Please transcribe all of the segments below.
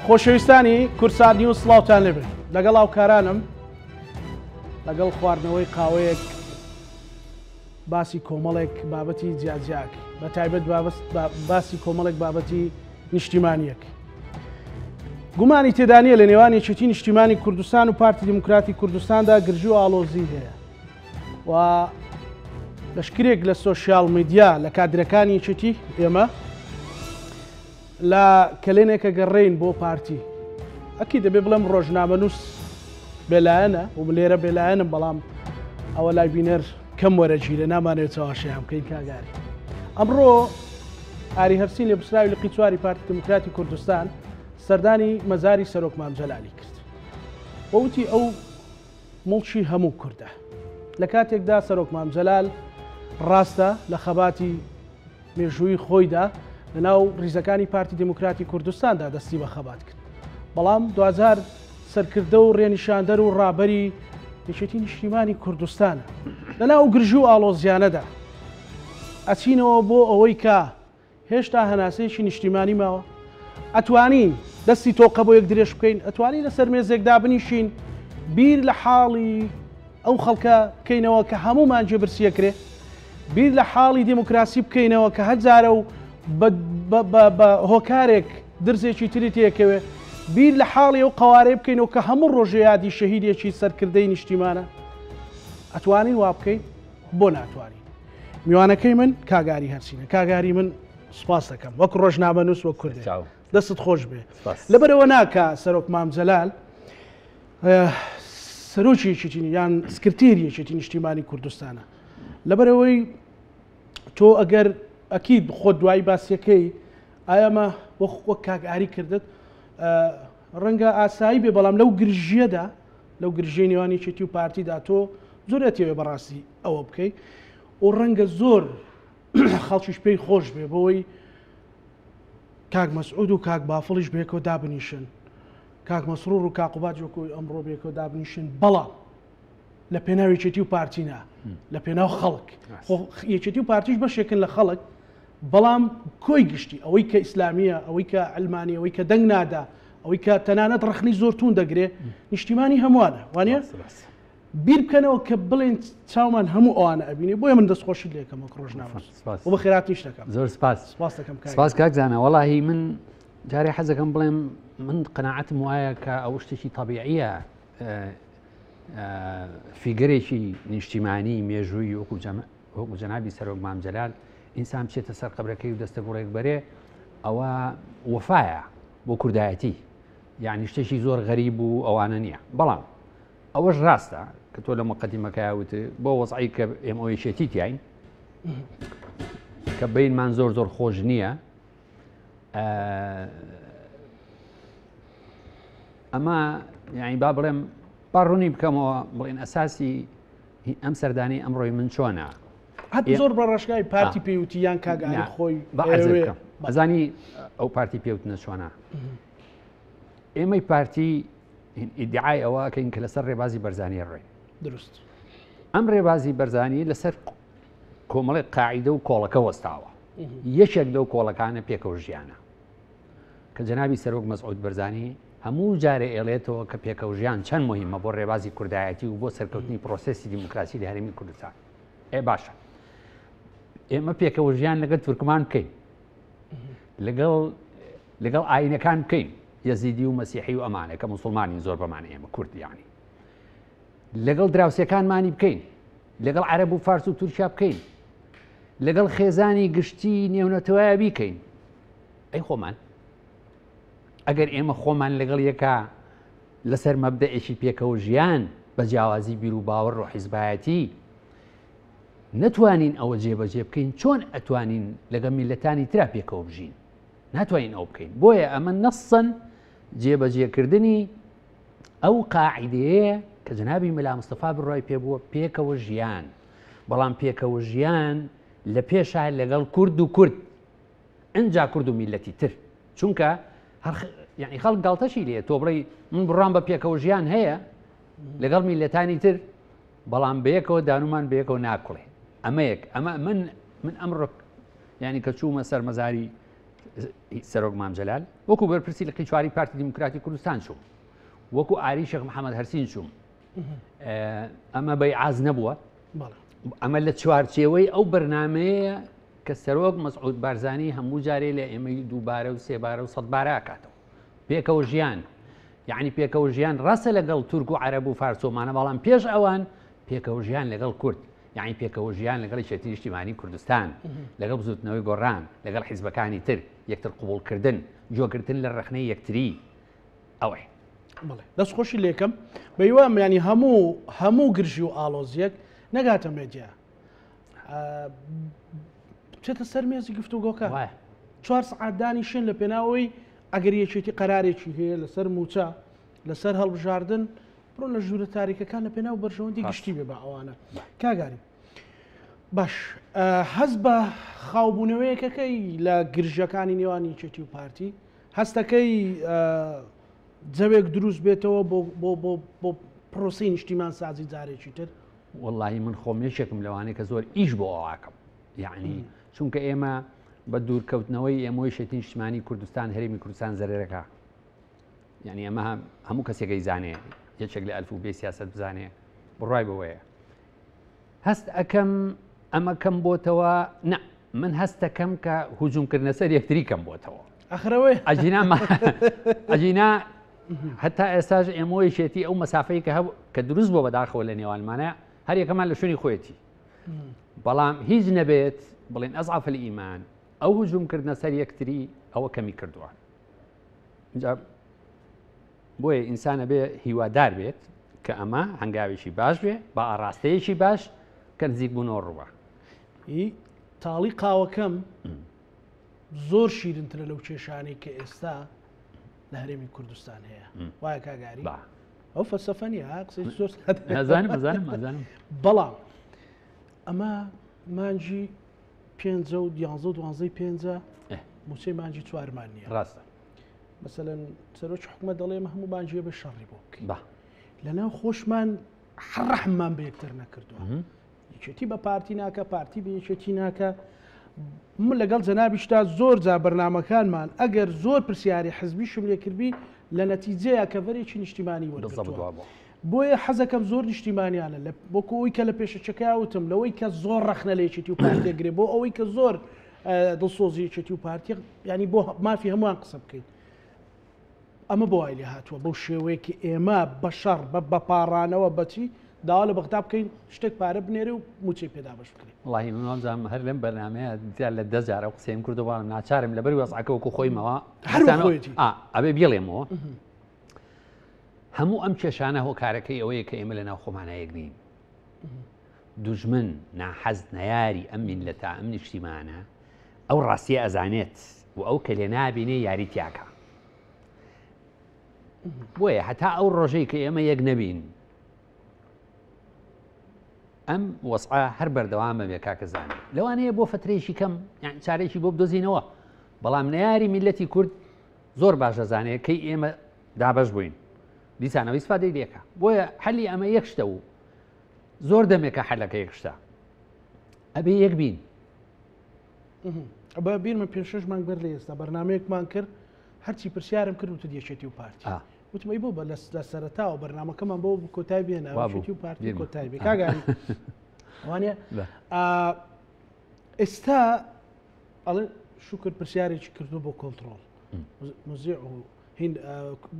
خۆشەویستانی کوردسات نیوز سڵاوتان لێبێ لەگەڵ هاوکارانم لەگەڵ خواردنەوەی قاوەیەک باسی کۆمەڵێک بابەتی جیاجیاک بە تایبەت باسی کۆمەڵێک بابەتی نیشتیمانیەک گومانی تێدانە لە نێوان یەکێتی نیشتیمانی کوردستان و پارتی دیموکراتی کوردستاندا گرژی و ئاڵۆزی هەیە و لەشکرێک لە سۆشیال میدیا لە کادرەکانی یەکێتی ئێمە لە کەلێنێکە گەڕێین بۆ پارتی ئەکی دەبێ بڵێم ڕۆژنامەنووس بێلایەنە و لێرە بێلایەنم بەڵام ئەوە لای بینەر کەم وەرەگیرە نامانەوێت چاواشیان بکەین کاگاری ئەمڕۆ ئاری هەرسین لێپرسراوی لقی چواری پارتی دیموکراتی کوردستان سەردانی مەزاری سەرۆک مام جەلالی کرد وتی ئەو موڵکی هەموو کوردە. لە کاتێکدا سەرۆک مام جەلال ڕاستە لە خەباتی مێژوویی خۆیدا لە ناو ڕیزەکانی پارتی دێموکراتی کوردستاندا دەستی بە خەبات کرد، بەڵام دواجار سەرکردە و ڕێنیشاندەر و ڕابەری یەکێتی نیشتیمانی کوردستانە. لە ناو گرژی و ئاڵۆزیانەدا ئەچینەوە بۆ ئەوەی کە هێشتا هەناسەیەکی نیشتیمانی ماوە؟ ئەتوانین دەستی تۆقە بۆ یەک درێژ بکەین؟ ئەتوانین لەسەر مێزێک دابنیشین بیر لە حاڵی ئەو خەڵکە بکەینەوە کە هەموومان جێ برسیەکرێ؟ بیر لە حاڵی دێموکراسی بکەینەوە کە هەر جارە و بە هۆکارێک درزێکی تری تێکەوێ؟ بیر لە حاڵی ئەو قەوارەیە بکەینەوە کە هەموو ڕۆژێ یادی شەهیدێکی سەرکردەی نیشتیمانە؟ ئەتوانین وا بکەین؟ بۆ ناتوانین؟ میوانەکەی من کاک ئاری هەرسینە. کاک ئاری من سوپاس دەکەم وەک ڕۆژنامەنووس وەک کوردێک دەستت خۆش بێ. لەبەرەوە ناکە سەرۆک مام جەلال سەرۆکی یەکێتی یان سکرتێری یەکێتی نیشتیمانی کوردستانە. لەبەرەوەی تۆ ئەگەر ئەکید خۆت دوایی باسیەکەی ئایامە وەک کاک ئاری کردت ڕەنگە ئاسایی بێ بەڵام لەو گرژیەدا لەو گرژیەی نێوان یەکێتی و پارتیدا تۆ جورئەتیەوێ بەڕاستی ئەوە بکەی و ڕەنگە زۆر خەڵکیش پێی خۆش بێ بۆی کاک مەسعود و کاک بافڵیش بێکەوە دابنیشن کاک مەسرور و کاقوبات وەکو ئەمڕۆ بێکەوە دابنیشن بەڵام لە پێناو یەکێتی و پارتی نا لە پێناو خەڵک یەکێتی و پارتیش بەشێکن لە خەڵک بەڵام کۆی گشتی ئەوەی کە ئیسلامیە ئەوەی کە علمانی ئەوەی کە دەنگ نادا ئەوەی کە تەنانەت ڕخنی زۆر تون دەگرێ نیشتیمانی هەمووانە وانە بیر بکەنەوە کە بڵێن چاومان هەموو ئەوانە ئەبینێ بۆیە من دەستخۆشیت لێکەم وەک ڕۆژنامەنووس و بەخێراتنیش دەکەم. زۆر سپاس. سپاس دەکەم کاک. سپاس کاک زانا وەڵاهی من جارێ حەزەکەم بڵێم من قەناعەتم وایە کە ئەو شتێکی تەبیعیە فیگەرێکی نیشتیمانی مێژووی وەکو وەکو جەنابی سەرۆک مام جەلال ئینسان بچێتە سەر قەبرەکەی و دەستە گوڵێک بەرێ ئەوە وەفایە بۆ کوردایەتی یعنی شتێکی زۆر غەریب و ئەوانە نییە بەڵام ئەوەش ڕاستە کە تۆ لە مقدمەکەیا وت بۆ وەزعی کە ئێمە یەکێتی تیاین کە بینمان زۆر زۆر خۆش نییە ئەمە یعنی با بڵێم با ڕوونی بکەمەوە بڵێن ئەساسی ئەم سەردانی ئەمڕۆی من چۆنە هەت زۆر بە ڕەشگای پارتی پێوتی یان کاگانی خۆی بەزانی ئەو پارتی پێوتنە چۆنە ئێمەی پارتی ئیدعای ئەوە ئەکەین کە لەسەر ڕێبازی بەرزانی ڕێ دروست ئەم ڕێبازی بەرزانی لەسەر کۆمەڵی قاعدە و کۆڵەکە وەستاوە یەکێک لەو کۆڵەکانە پێکەوە ژیانە کە جەنابی سەرۆک مەسعود بەرزانی هەموو جارێ ئێڵێتەوە کە پێکەوە ژیان چەند مهمە بۆ ڕێبازی کوردایەتی و بۆ سەرکەوتنی پرۆسێسی دیموکراسی لە هەرێمی کوردستان ئێ باشە ئێمە پێکەوە ژیان لەگەڵ تورکمان بکەین لەگەڵ لەگەڵ ئاینەکان بکەین یەزیدی و مەسیحی و ئەمانە کە موسڵمانین زۆر بەمان ئێمە کورد یانی لەگەڵ دراوسێکانمانی بکەین لەگەڵ عەرەب و فارس و تورکیا بکەین لەگەڵ خێزانی گشتی نێونەتەوەیە بیکەین ئەی خۆمان ئەگەر ئێمە خۆمان لەگەڵ یەکە لەسەر مەبدەئێکی پێکەوە ژیان بە جیاوازی بیر و باوەڕ و حیزبایەتی نەتوانین ئەوە جێبەجێ بکەین چۆن ئەتوانین لەگەڵ میلەتانی ترا پێکەوە بژین ناتوانین ئەو بکەین بۆیە ئەمە نەسەن جێبەجێکردنی ئەو قاعدەیە کە جەنابی مەلا مستەفا بڕای پێبووە پێکەوە ژیان بەڵام پێکەوە ژیان لە پێشا لەگەڵ کورد و کورد ئەجا کورد و میلەتی تر چونکە یعنی خەڵک گاڵتەشی لێ تۆ بڵێ من بڕام بە پێکەوە ژیان هەیە لەگەڵ میلەتانی تر بەڵام بەیەکەوە دانومان بەیەکەوە ناکوڵێ ئەمەیەک ئەمە من من ئەمڕۆ یعنی کە چوومە سەر مەزاری. سەرۆک مام جەلال وەکو بەرپرسی لقی چواری پارتی دیموکراتی کوردستان چووم وەکو ئاری شێخ محەممەد هەرسین چووم ئەمە بەیعاز نەبووە ئەمە لە چوارچێوەی ئەو بەرنمەیە کە سەرۆک مەسعود بارزانی هەموو جارێ لە ئێمەی دووبارە و سێبارە و سەدبارە کاتەوە پێکەوە ژیان یعنی پێکەوە ژیان ڕاستە لەگەڵ تورک و عەرەب و فارسۆمانە بەڵام پێش ئەوان پێکەوە ژیان لەگەڵ کورد یعنی پێکەوە ژیان لەگەڵ یەکێتی نیشتیمانی کوردستان لەگەڵ بزوتنەوەی گۆڕان لەگەڵ حیزبەکانی تر یەکتر قبوڵکردن گوێگرتن لە ڕەخنەی یەکتری ئەوەیە. بەڵێ دەست خۆشی لێکەم بەیوام ینی هەموو هەموو گرژی و ئاڵۆزیەک نەگاتە مێدیا بچێتە سەر مێزی گفتوگۆکە چوار سعات دانیشن لە پێناوەی ئەگەر یەکێتی قەرارێکی هەیە لەسەر موچە لەسەر هەڵبژاردن بڕۆن لە ژوورە تاریکەکان لە پێناو بەرژەوەندی گشتی بێ بە ئەوانە کاگاری باش هەست بە خاوبوونەوەیەکەکەی لە گرژەکانی نێوان یەکێتی و پارتی هەستەکەی جەوێک دروست بێتەوە بۆ بۆ بۆ بۆ پرۆسی نیشتیمان سازی جارێکی تر وەڵاهی من خۆم یەکێکم لەوانەیە کە زۆر ئیش بۆ ئەوواکەم یعنی چونکە ئێمە بە دوورکەوتنەوەی ئێمەی شێتی نیشتمانی کوردستان هەرێمی کوردستان زەرەرەکە یعنی ئەمە هەموو کەسێکەی زانێ یەکێک لە ئەلف و بێ سیاست بزانێ بڕای بەوەیە هەست ئەکەم ئەمە کەم بۆتەوە نە من هەستەکەم کە هجوومکردنە سەر یەکتری کەم بۆتەوە ئەخرەوەی ئەجینا ئەجینا هەتا ئێستاش ئێمەیەکێتی ئەو مەسافەی کە هەبوو کە دروست بۆ بەداخەوە لە نێوانمانە هەر یەکەمان لە شوێنی خۆیەتی بەڵام هیچ نەبێت بڵێن ئەزعف الئیمان ئەو هجوومکردنە سەر یەکتری ئەوە کەمی کردووە بۆیە ئینسان ئەبێ هیوادار بێت کە ئەمە هەنگاوێکی باش بێ بە ئاڕاستەیەکی باش کە نزیک بوونەوە ڕووە. ئی تاڵی قاوەکەم زۆر شیرنترە لەو کێشانەی کە ئێستا لە هەرێمی کوردستان هەیە وایە کاگاری ئەو فەلسەفە نییە قسەی زۆر ئەزانم بەڵام ئەمە مانگی پێنجە و دیانزە و دوانزەی پێنجە موچەی مانگی چوارمان نییە ڕاستە مەسەلەن سەرۆکی حکومەت دەڵێ ئێمە هەموو بانگیە بە شەڕی بۆ بکەین لەناو خۆشمان ڕەحممان بە یەکتر نەکردووە یەکێتی بە پارتی ناکە پارتی بە یەکێتی ناکە من لەگەڵ جەنابیشتا زۆر جا بەرنمەکانمان ئەگەر زۆر پرسیاری حزبیشم لێکردبی لە نەتیجەیە کەڤەرێکی نیشتیمانی وەرگرتووە بۆیە حەزەکەم زۆر نیشتیمانیانە لە وەکو ئەوی کە لە پێشەچەکە وتم لەوەی کە زۆر ڕەخنە لە یەکێتی و پارتێ گرێ بۆ ئەوەی کە زۆر دڵسۆزی یەکێتی و پارتی ینی بۆ مافی هەمووان قسە بکەین ئەمە بۆ وای لێ هاتووە بەو شێوەیەکی ئێمە بە شەڕ بە بەپاڕانەوە بەچی داوا لە بەغدا بکەین شتێک پارە بنێرێ و موچەی پێدا بەش بکرێت وڵی من وامزانم هەر لەم بەرنمەیە زیاد لە دە جارە قسەیم کردو بەڵام ناچارم لەبەر وەزعەکە وەکو خۆیمەوە هەر خۆیەتی ئەبێ بیڵێمەوە هەموو ئەم کێشانە هۆکارەکەی ئەوەیە کە ئێمە لە ناو خۆمانە یەک نین دوژمن ناحەز نەیاری ئەم میللەتە ئەم نیشتیمانە ئەو ڕاستیە ئەزانێت و ئەو کەلێ نابینێ یاری تیاکە بۆیە هەتا ئەو ڕۆژەی کە ئێمە یەک نەبین ئەم وەسعە هەر بەردەوامە بێ کاکە زانێ لەوانەیە بۆ فترێکی کەم یان چارێکی بۆ بدۆزینەوە بەڵام نەیاری میلەتی کورد زۆر باش دەزانێت کەی ئێمە دابەش بووین دیسانەوەی ئیسفادەی لێکە بۆیە حەلی ئەمە یەک شتە و زۆر دەمێکە حەلەکە یەک شتە ئەبێ یەک بین. بە بیرمە پێ شش مانگ بەر لە ئێستا بەرنمەیەکمان کرد هەرچی پرسیارم کرد وتت یەکێتی و پارتی وتم ئەی بۆ بە لە سەرەتاوە بەرنمەکەمان بۆ کۆتای بێنە یەکێتی و پارتی کۆتای بێ کاگاری وانە ئێستا ئەڵێ شوکر پرسیارێکی کردو بۆ کۆنتترۆل مزیع و هین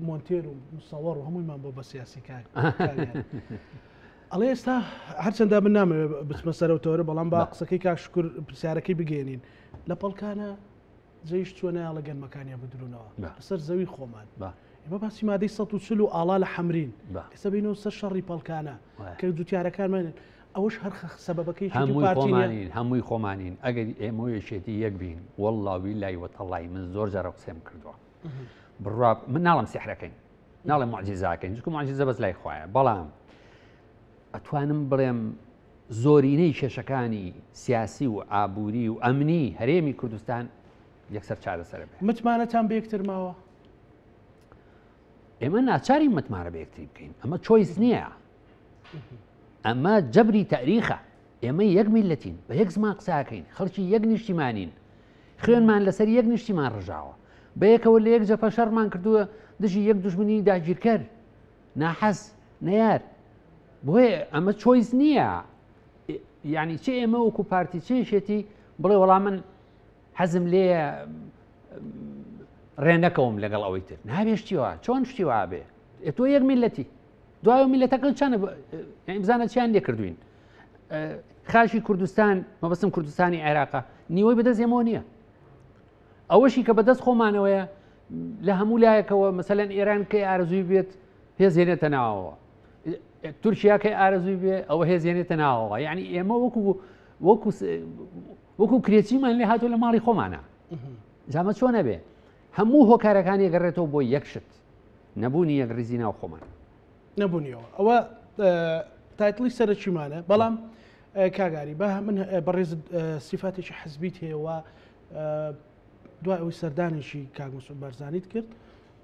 مۆنتێر و مسەوەڕ و هەموویمان بۆ بە سیاسی کاک ئەڵێ ئێستا هەرچەندە من نامەوێت بچمە سەرەوە تەوەرە بەڵام با قسەکەی کاک شکر پرسیارەکەی بگەێنین لە پەڵکانە جەیش چووە نایاڵە گەنمەکانیان بدرونەوە لەسەر زەوی خۆمان ئێمە باسی مادەی 140 و ئاڵا لە حەمرین ئێستا بینەوە سەر شەڕی پەڵکانە کە جوتیارەکانمان ئەوەش هەر سەبەبەکەی هەمووی خۆمانین هەمووی خۆمانین ئەگەر ئێمە یەکێتی یەک بین والله ویلای وتەڵای من زۆر جارە قسەم کردووە بڕوا من ناڵم سحرەکەین ناڵێم معجززاکەین چکو معجززە بەس لای خوایە بەڵام ئەتوانم بڵێم زۆرینەی کێشەکانی سیاسی و ئابووری و ئەمنی هەرێمی کوردستان یەکسەر چارەسەر بێ متمانەتان بە یەکتر ماوە ئێمە ناچاری متمانە بە یەکتری بکەین ئەمە choice نییە ئەمە جەبری تاریخە ئێمە یەک میلەتین بە یەک زمان قساکەین خەڵکی یەک نیشتیمانین. خوێنمان لەسەر یەک نیشتیمان ڕژاوە، بەیەکەوە لە یەک جەپە شەڕمان کردووە دژی یەک دوژمنی داگیرکەر، ناحەز، نەیار. بۆیە ئەمە choice نییە. یعنی چ ئێمە وەکو پارتی چ یەکێتی بڵێ وەڵا من حەزم لێیە ڕێ نەکەوم لەگەڵ ئەوەی تر نابێ شتی وا چۆن شتی وا بێ تۆ یەک میلەتی دوای میلەتەکە چەند بزانە چیان لێ کردوین خاشی کوردستان مەبەستم کوردستانی عێراقا نیوەی بەدەست ئێمەوە نییە ئەوەشی کە بەدەست خۆمانەوەیە لە هەموو لایەکەوە مەسەلەن ئێران کە ئارزووی بێت هێزێنێتە ناوەوە تورکیا کە ئارزووی بێ ئەوە هێزێنێتە ناوەوە یعنی ئێمە وەکو وەکو وەکو کرێچیمان لێ هاتوو لە ماڵی خۆمانە جامە چۆنە بێ هەموو هۆکارەکانی گەڕێتەوە بۆ یەک شت نەبوونی یەک ریزی ناو خۆمان نەبوونیەوە ئەوە title ی سەرەکیمانە بەڵام کاگاری بە من بەڕێز سیفاتێکی حزبیت هەیە دوای ئەوەی سەردانێکی کاک مەسعود بارزانیت کرد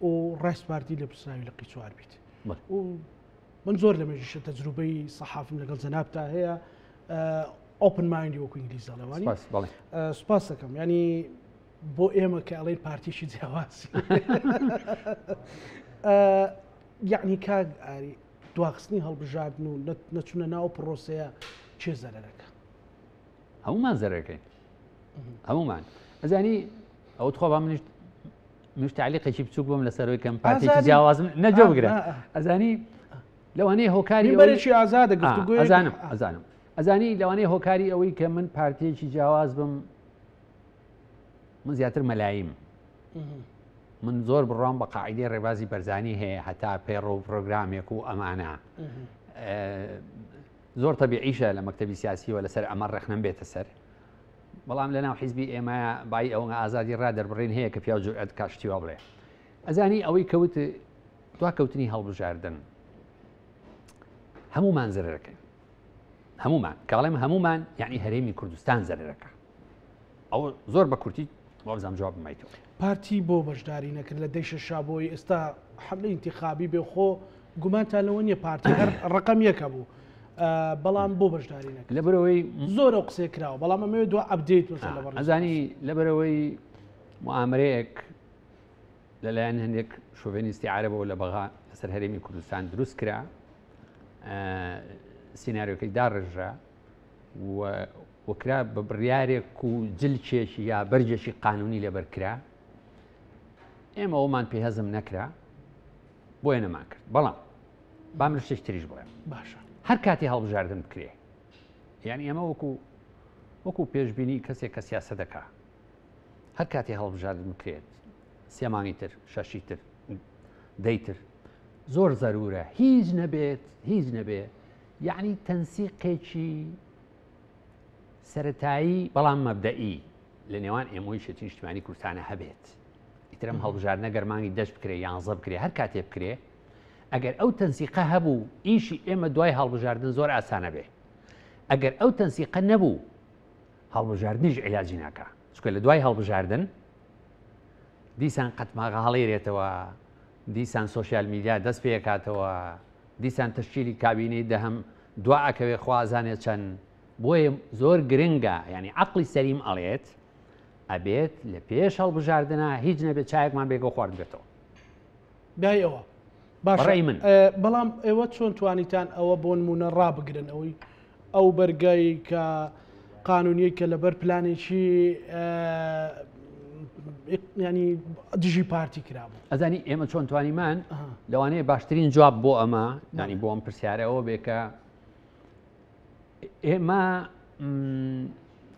و ڕایسپاردی لە پرسراوی لقی چوار بیت و من زۆر لە مێژیشە تەجروبەی سەحافم لەگەڵ جەنابتا هەیە open mind ی وەکو ئینگلیز دەڵێوانی سپاس دەکەم ینی بۆ ئێمە کە ئەڵێن پارتیشی جیاوازی یعنی کاک ئاری دواخستنی هەڵبژاردن و نەچونە ناو پرۆسەیە چێ زەرەرەکە هەمومان زەرەکەین هەمومان ئەزانی ئەو تخوا با منیش منیش تعلیقێکی بچووک بم لەسەرەوەی کەم پارتێکی جیاوازم نەجۆ بگرە ئەزانی لەوانەیە هۆکاری بەرێکی ئازادە گفتوگۆی ئەزانم ئەزانم ئەزانی لەوانەیە هۆکاری ئەوەی کە من پارتێکی جیاواز بم من زیاتر مەلایم من زۆر بڕام بە قاعدەی ڕێبازی بەرزانی هەیە هەتا پەیڕە و پرۆگرامێک و ئەمانە زۆر تەبیعیشە لە مەکتەبی سیاسیەوە لەسەر ئەمە ڕەخنەم بێتە سەر بەڵام لە ناو حیزبی ئێمە بای ئەوە ئازادی ڕا دەربڕین هەیە کە پیاو جورئەت کا شتی وا بڵێ ئەزانی ئەوەی کەوت دوا کەوتنی هەڵبژاردن هەمومان زەرەکەین هەمومان کاڵێم هەمومان یعنی هەرێمی کوردستان زەرەکە ئەو زۆر بە کورتی وابزانام جواب بمایتەوە. پارتی بۆ بەشداری نەکرد لە دەی شەشا بۆی ئێستا حەملەی ئینتیخابی بێ خۆ گومانتان لەوە نییە پارتی هەر ڕقم یەکە بوو بەڵام بۆ بەشداری نەکرد لەبەرەوەی زۆر ئەو قسەی کراوە بەڵام ئەمەوێ دوا update بەسەر لە بەڕێز ئەزانی لەبەرەوەی معامرەیەک لەلایەن هەندێک شۆڤێنیستی عەرەبەوە لە بەغا لەسەر هەرێمی کوردستان دروست کرا سیناریۆکەی داڕێژرا و کرا بە بڕیارێک و جلکێکی یا بەرگێکی قانونی لەبەر کرا ئێمە ئەومان پێ هەزم نەکرا بۆیە نەمان کرد بەڵام با من شتێک تریش بڵێم باشە هەر کاتی هەڵبژاردن بکرێ یعنی ئێمە وەکو وەکو پێشبینی کەسێک کە سیاسە دەکا هەر کاتی هەڵبژاردن بکرێت سێ مانگی تر شەشی تر دەی تر زۆر زەرورە هیچ نەبێت هیچ نەبێت یعنی تەنسیقێکی سەتایی بەڵام مەبدەئی لە نێوان ئێمەی شێتی نیشتمانی کوردستانە هەبێت ئیترم هەڵبژاردنە گەر مانگی دەش بکرێ یانزە بکرێ هەر کاتێ بکرێ ئەگەر ئەو تەنسیقە هەبوو ئیشی ئێمە دوای هەڵبژاردن زۆر ئاسانە بێ ئەگەر ئەو تەنسیقە نەبوو هەڵبژاردنیش عیلاجی ناکا چونکە لە دوای هەڵبژاردن دیسان قەتماغە هەڵێرێتەوە دیسان social media دەست پێکاتەوە دیسان تەشکیلی کابینەی دەهەم دوا ئەکەوێ خوازانێ چەند بۆیە زۆر گرنگە ینی عقلی سەریم ئەڵێت ئەبێت لە پێش هەڵبژاردنە هیچ نەبێت چایەکمان بێگە خوارد بێتەوە دای ئەوە باشڕی من بەڵام ئێوە چۆن توانیتان ئەوە بۆ نمونە ڕابگرن ئەوەی ئەو بەرگای کە قانونیەی کە لەبەر پلانێکی ینی دژی پارتی کرابوو. ئەزانی ئێمە چۆن توانیمان لەوانەیە باشترین جواب بۆ ئەمە ینی بۆ ئەم پرسیارە ئەوە بێ کە ئێمە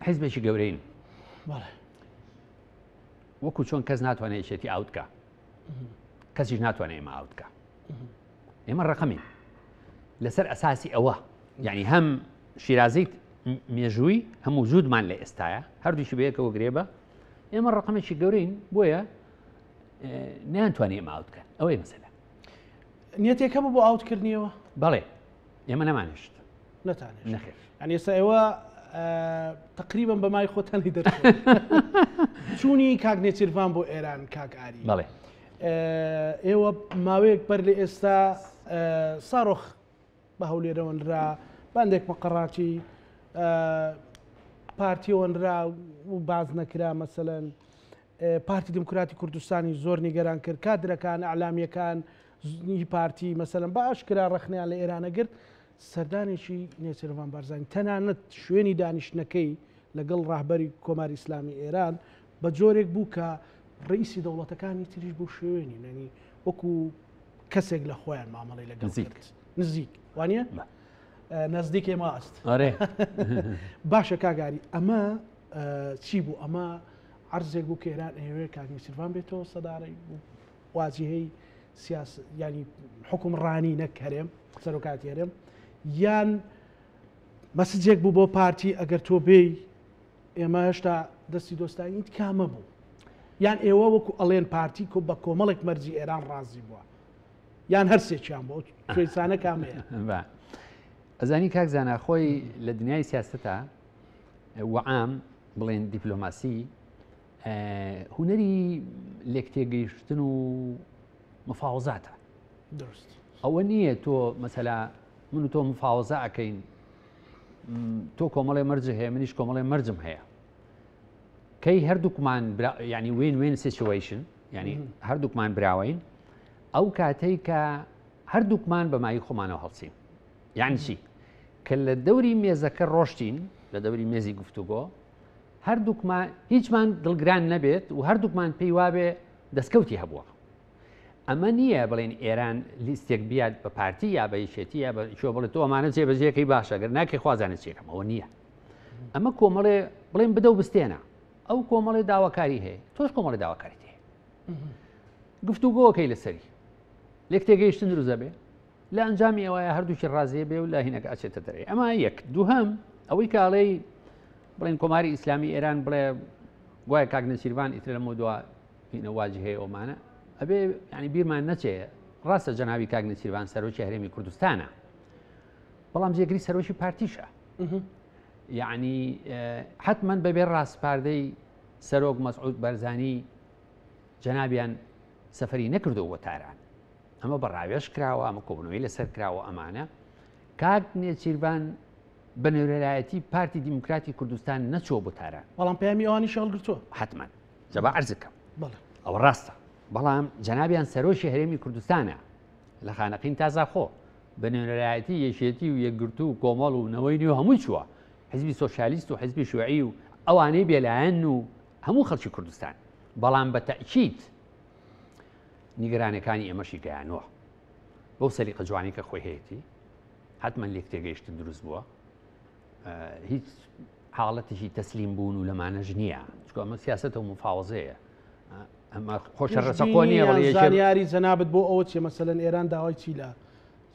حیزبێکی گەورەین وەکو چۆن کەس ناتوانێت یەکێتی ئاوتکە کەسیش ناتوانێت ئێمە ئاوتکە ئێمە ڕقمین لەسەر ئەساسی ئەوە یعنی هەم شیرازەی مێژووی هەم وجودمان لە ئێستاە هەردووشی بەیەکەوە گرێ بە ئێمە ڕقمێکی گەورەین بۆیە نیانتوانی ئێمە ئاوت بکەن ئەوەی مەسەلە نیەتێک هەبوو بۆ ئاوتکردنیەوە بەڵێ ئێمە نەمانێشت نەتانێشت نەخێر یعنی ئێستا ئێوە تقریبا بە مای خۆتانی دەر چوونی کاک نێچیرڤان بۆ ئێران کاک ئاری بەڵێ ئێوە ماوەیەک بەر لە ئێستا ساڕۆخ بە هەولێرەوە نرا باندێک مەقەڕاتی. پارتیەوە نرا و باز نەکرا مەسەلەن پارتی دیموکراتی کوردستانی زۆر نیگەران کرد، کادرەکان، ئەعلامیەکان ی پارتی مەسەلەن بە ئاشکرا ڕەخنەیان لە ئێرانە گرت، سەردانێکی نێچیرڤان بارزانی تەنانەت شوێنی دانیشتنەکەی لەگەڵ ڕەهبەری کۆماری ئیسلامی ئێران بە جۆرێک بوو کە ڕئیسی دەوڵەتەکانی تریش بەو شێوەیە نین، یانی وەکو کەسێک لە خۆیان مامەڵەی لەگەڵ کرد. نزیک وانە؟ نزدیک ئێمە ئەست. باشە کاگاری ئەمە چی بوو؟ ئەمە عەرزێک بوو کە ئێران ئەیەوێت کاک نێچیرڤان بێتەوە سەدارەی واجهەی سیاس ینی حکومڕانی نەک هەرێم سەرۆکاتی هەرێم یان مەسجێک بوو بۆ پارتی ئەگەر تۆ بێی ئێمە هێشتا دەستی دۆستانی کامە بوو یان ئێوە وەکو ئەڵێن پارتی کۆ بە کۆمەڵێک مەرجی ئێران ڕازی بووە یان هەرسێکیان بۆ توێسانە کامەیە ئەزانی کاک زانا خۆی لە دنیای سیاستە وعام بڵێن دیپلۆماسی هونەری لێکتێگەیشتن و مفاوزاتە دروست ئەوە نییە تۆ مەسەلا من و تۆ مفاوەزە ئەکەین تۆ کۆمەڵێ مەرج هەیە منیش کۆمەڵێ مەرجم هەیە کەی هەردووکمان ینی win win situation ینی هەردووکمان براوەین ئەو کاتەی کە هەردووکمان بە مای خۆمانەوە هەڵسین یعنی چی کە لە دەوری مێزەکە ڕۆشتین لە دەوری مێزی گفتوگۆ هەردووکمان هیچمان دڵگران نەبێت و هەردووکمان پێی وابێ دەستکەوتی هەبووە ئەمە نییە بڵێن ئێران لیستێک بیات بە پارتی یا بە یەکێتی یا بە چۆ بڵێ تۆ ئەمانە جێبەجێەکەی باشە گەر ناکەی خوازانە چێکەم ئەوە نییە ئەمە کۆمەڵێ بڵێن بدە و بستێنە ئەو کۆمەڵێ داواکاری هەیە تۆش کۆمەڵی داواکاری هەیە گفتوگۆکەی لەسەری لێک تێگەیشتن دروست دەبێ لە ئەنجامی ئەوەیە هەردووکی ڕازیە بێ و لە هینەکە ئەچێتە دەرێ ئەمە یەک دووهەم ئەوەی کاڵەی بڵێن کۆماری ئیسلامی ئێران بڵێ گوایە کاک نەچیرڤان ئیتر لەمە دوا هینە واجهەیە ئەومانە ئەبێ ینی بیرمان نەچێ ڕاستە جەنابی کاک نەچیرڤان سەرۆکی هەرێمی کوردستانە بەڵام جێگری سەرۆکی پارتیشە یعنی حتمما بەبێ ڕاسپاردەی سەرۆک مەسعود بەرزانی جەنابیان سەفری نەکردەوە بۆ تاران ئەمە بە ڕاوێژ کراوە، ئەمە کۆبوونەوەی لەسەر کراوە ئەمانە. کاک نێچیرڤان بە نوێنەرایەتی پارتی دیموکراتی کوردستان نەچووە بۆ تاران. بەڵام پەیامی ئەوانیشی هەڵگرتووە. حەتمەن. جا با عەرز بکەم. بەڵێ. ئەوە ڕاستە. بەڵام جەنابیان سەرۆکی هەرێمی کوردستانە لە خانەقین تا زاخۆ بە نوێنەرایەتی یەکێتی و یەکگرتوو و کۆمەڵ و نەوەی نوێ هەمووی چووە. حیزبی سۆسیالیست و حیزبی شیوعی و ئەوانەی بێلایەن و هەموو خەڵکی کوردستان. بەڵام بە تەئکید نیگەرانەکانی ئێمەشی گەیانووە بەو سەلیقە جوانی کە خۆی هەیەی حتمما لێک تێگەیشتن دروست بووە هیچ حاڵەتێکی تەسلیم بوون و لەمانەش نییە چکۆ ئەمە سیاستە و مفاوەزەیە ئەمە خۆشە ڕەچەقۆ نییە زانیاری جەنابت بۆ ئەوە چیە مەسەلەن ئێران داوای چی لە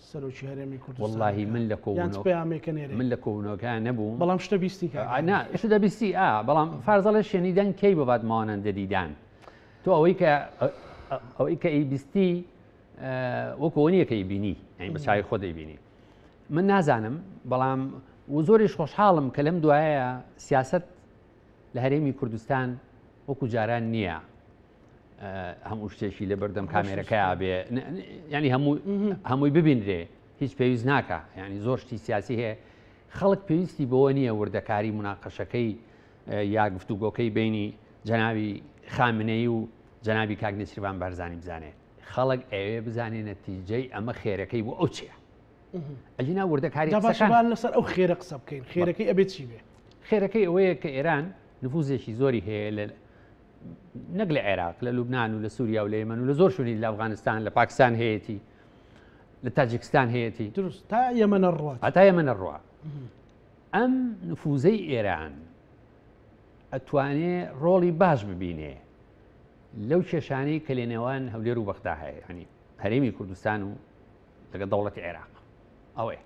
سەرۆکی هەرێمی کوردستان واللهی من لە کۆبوونەوە من لە کۆبوونەوەکە نەبووم بەڵام شتە بیستی نا شتە دەبیستی ئا بەڵام فارزەڵێ شێنیدەن کەی ببات ماوانەندە دەدیدان تۆ ئەوەی کە ئەوەی کە ئەیبیستی وەکو ئەوە نییە کە ئەیبینی یعنی بە چاوی خۆت ئەیبینی من نازانم بەڵام و زۆریش خۆشحاڵم کە لەم دوایە سیاست لە هەرێمی کوردستان وەکو جاران نییە هەموو شتێکی لە بەردەم کامێرەکەیا بێ ینی هەموو هەمووی ببینرێ هیچ پێویست ناکە ینی زۆر شتی سیاسی هەیە خەڵک پێویستی بەوە نییە وردەکاری مناقەشەکەی یا گفتوگۆکەی بینی جەنابی خامنەیی و جەنابی کاک نێچیرڤان بارزانی بزانێ خەڵک ئەوێ بزانێ نەتیجەی ئەمە خێرەکەی بۆ ئەو چیە ئەگینا وردەکاری قسەکان لەسەر ئەو خێرە قسە بکەین خێرەکەی ئەبێت چی بێ خێرەکەی ئەوەیە کە ئێران نفوزێکی زۆری هەیە لە نەک لە عێراق لە لوبناان و لە سووریا و لە یەمەن و لە زۆر شوێنی لە ئەفغانستان لە پاکستان هەیەی لە تاجیکستان هەیەی دروست تا یەمەنە ڕوات هەتا یەمەنە ڕوە ئەم نفوزەی ئێران ئەتوانێ ڕۆڵی باش ببینێ لەو کێشانەی کە لە نێوان هەولێر و بەغدا هەیە ینی هەرێمی کوردستان و لەگە دەوڵەتی عێراق ئەوەیە.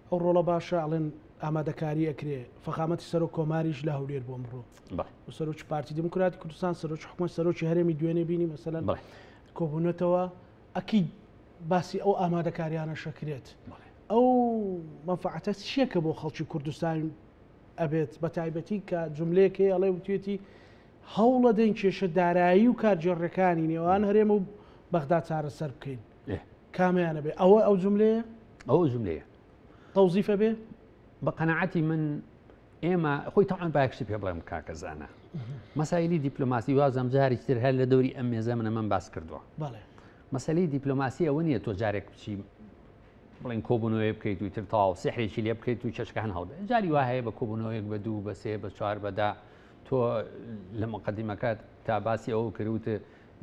ئەو ڕۆڵە باشە ئەڵێن ئامادەکاری ئەکرێ فەخامەتی سەرۆک کۆماریش لە هەولێر بۆ ئەمڕۆ و سەرۆکی پارتی دیموکراتی کوردستان سەرۆکی حکومەت سەرۆکی هەرێمی دوێنێ بینی مەسەلەن کۆبوونەتەوە ئەکی باسی ئەو ئامادەکاریانە شەکرێت ئەو مەنفەعەتە چییە کە بۆ خەڵکی کوردستان ئەبێت بە تایبەتی کە جملەیەک هەیە ئەڵێ وتوێتی هەوڵەدەین کێشە دارایی و کارگێڕیەکانی نێوان هەرێم و بەغدا چارەسەر بکەین کامیانە بێ ئەوە ئەو جملەیە ئەو جملەیە تەوزیفە بێ بە قەنەعەتی من ئێمە خۆی تەعان باکشتی پێ بڵێم کاکە زانا مەسایلی دیپلۆماسی وازم جارێکی تر هەر لە دەوری ئەم مێزە منە من باس کردووە مەسەلەی دیپلۆماسی ئەوە نییە تۆ جارێک بچی بڵێن کۆبوونەوەی بکەیت و تر تەواو سحرێکی لێ بکەیت و چەشکان هەڵبێ جاری وا هەیە بە کۆبوونەوەیەک بە دوو بە سێ بە چوار بەدا تۆ لە مقدمەکە تا باسی ئەوە کردوت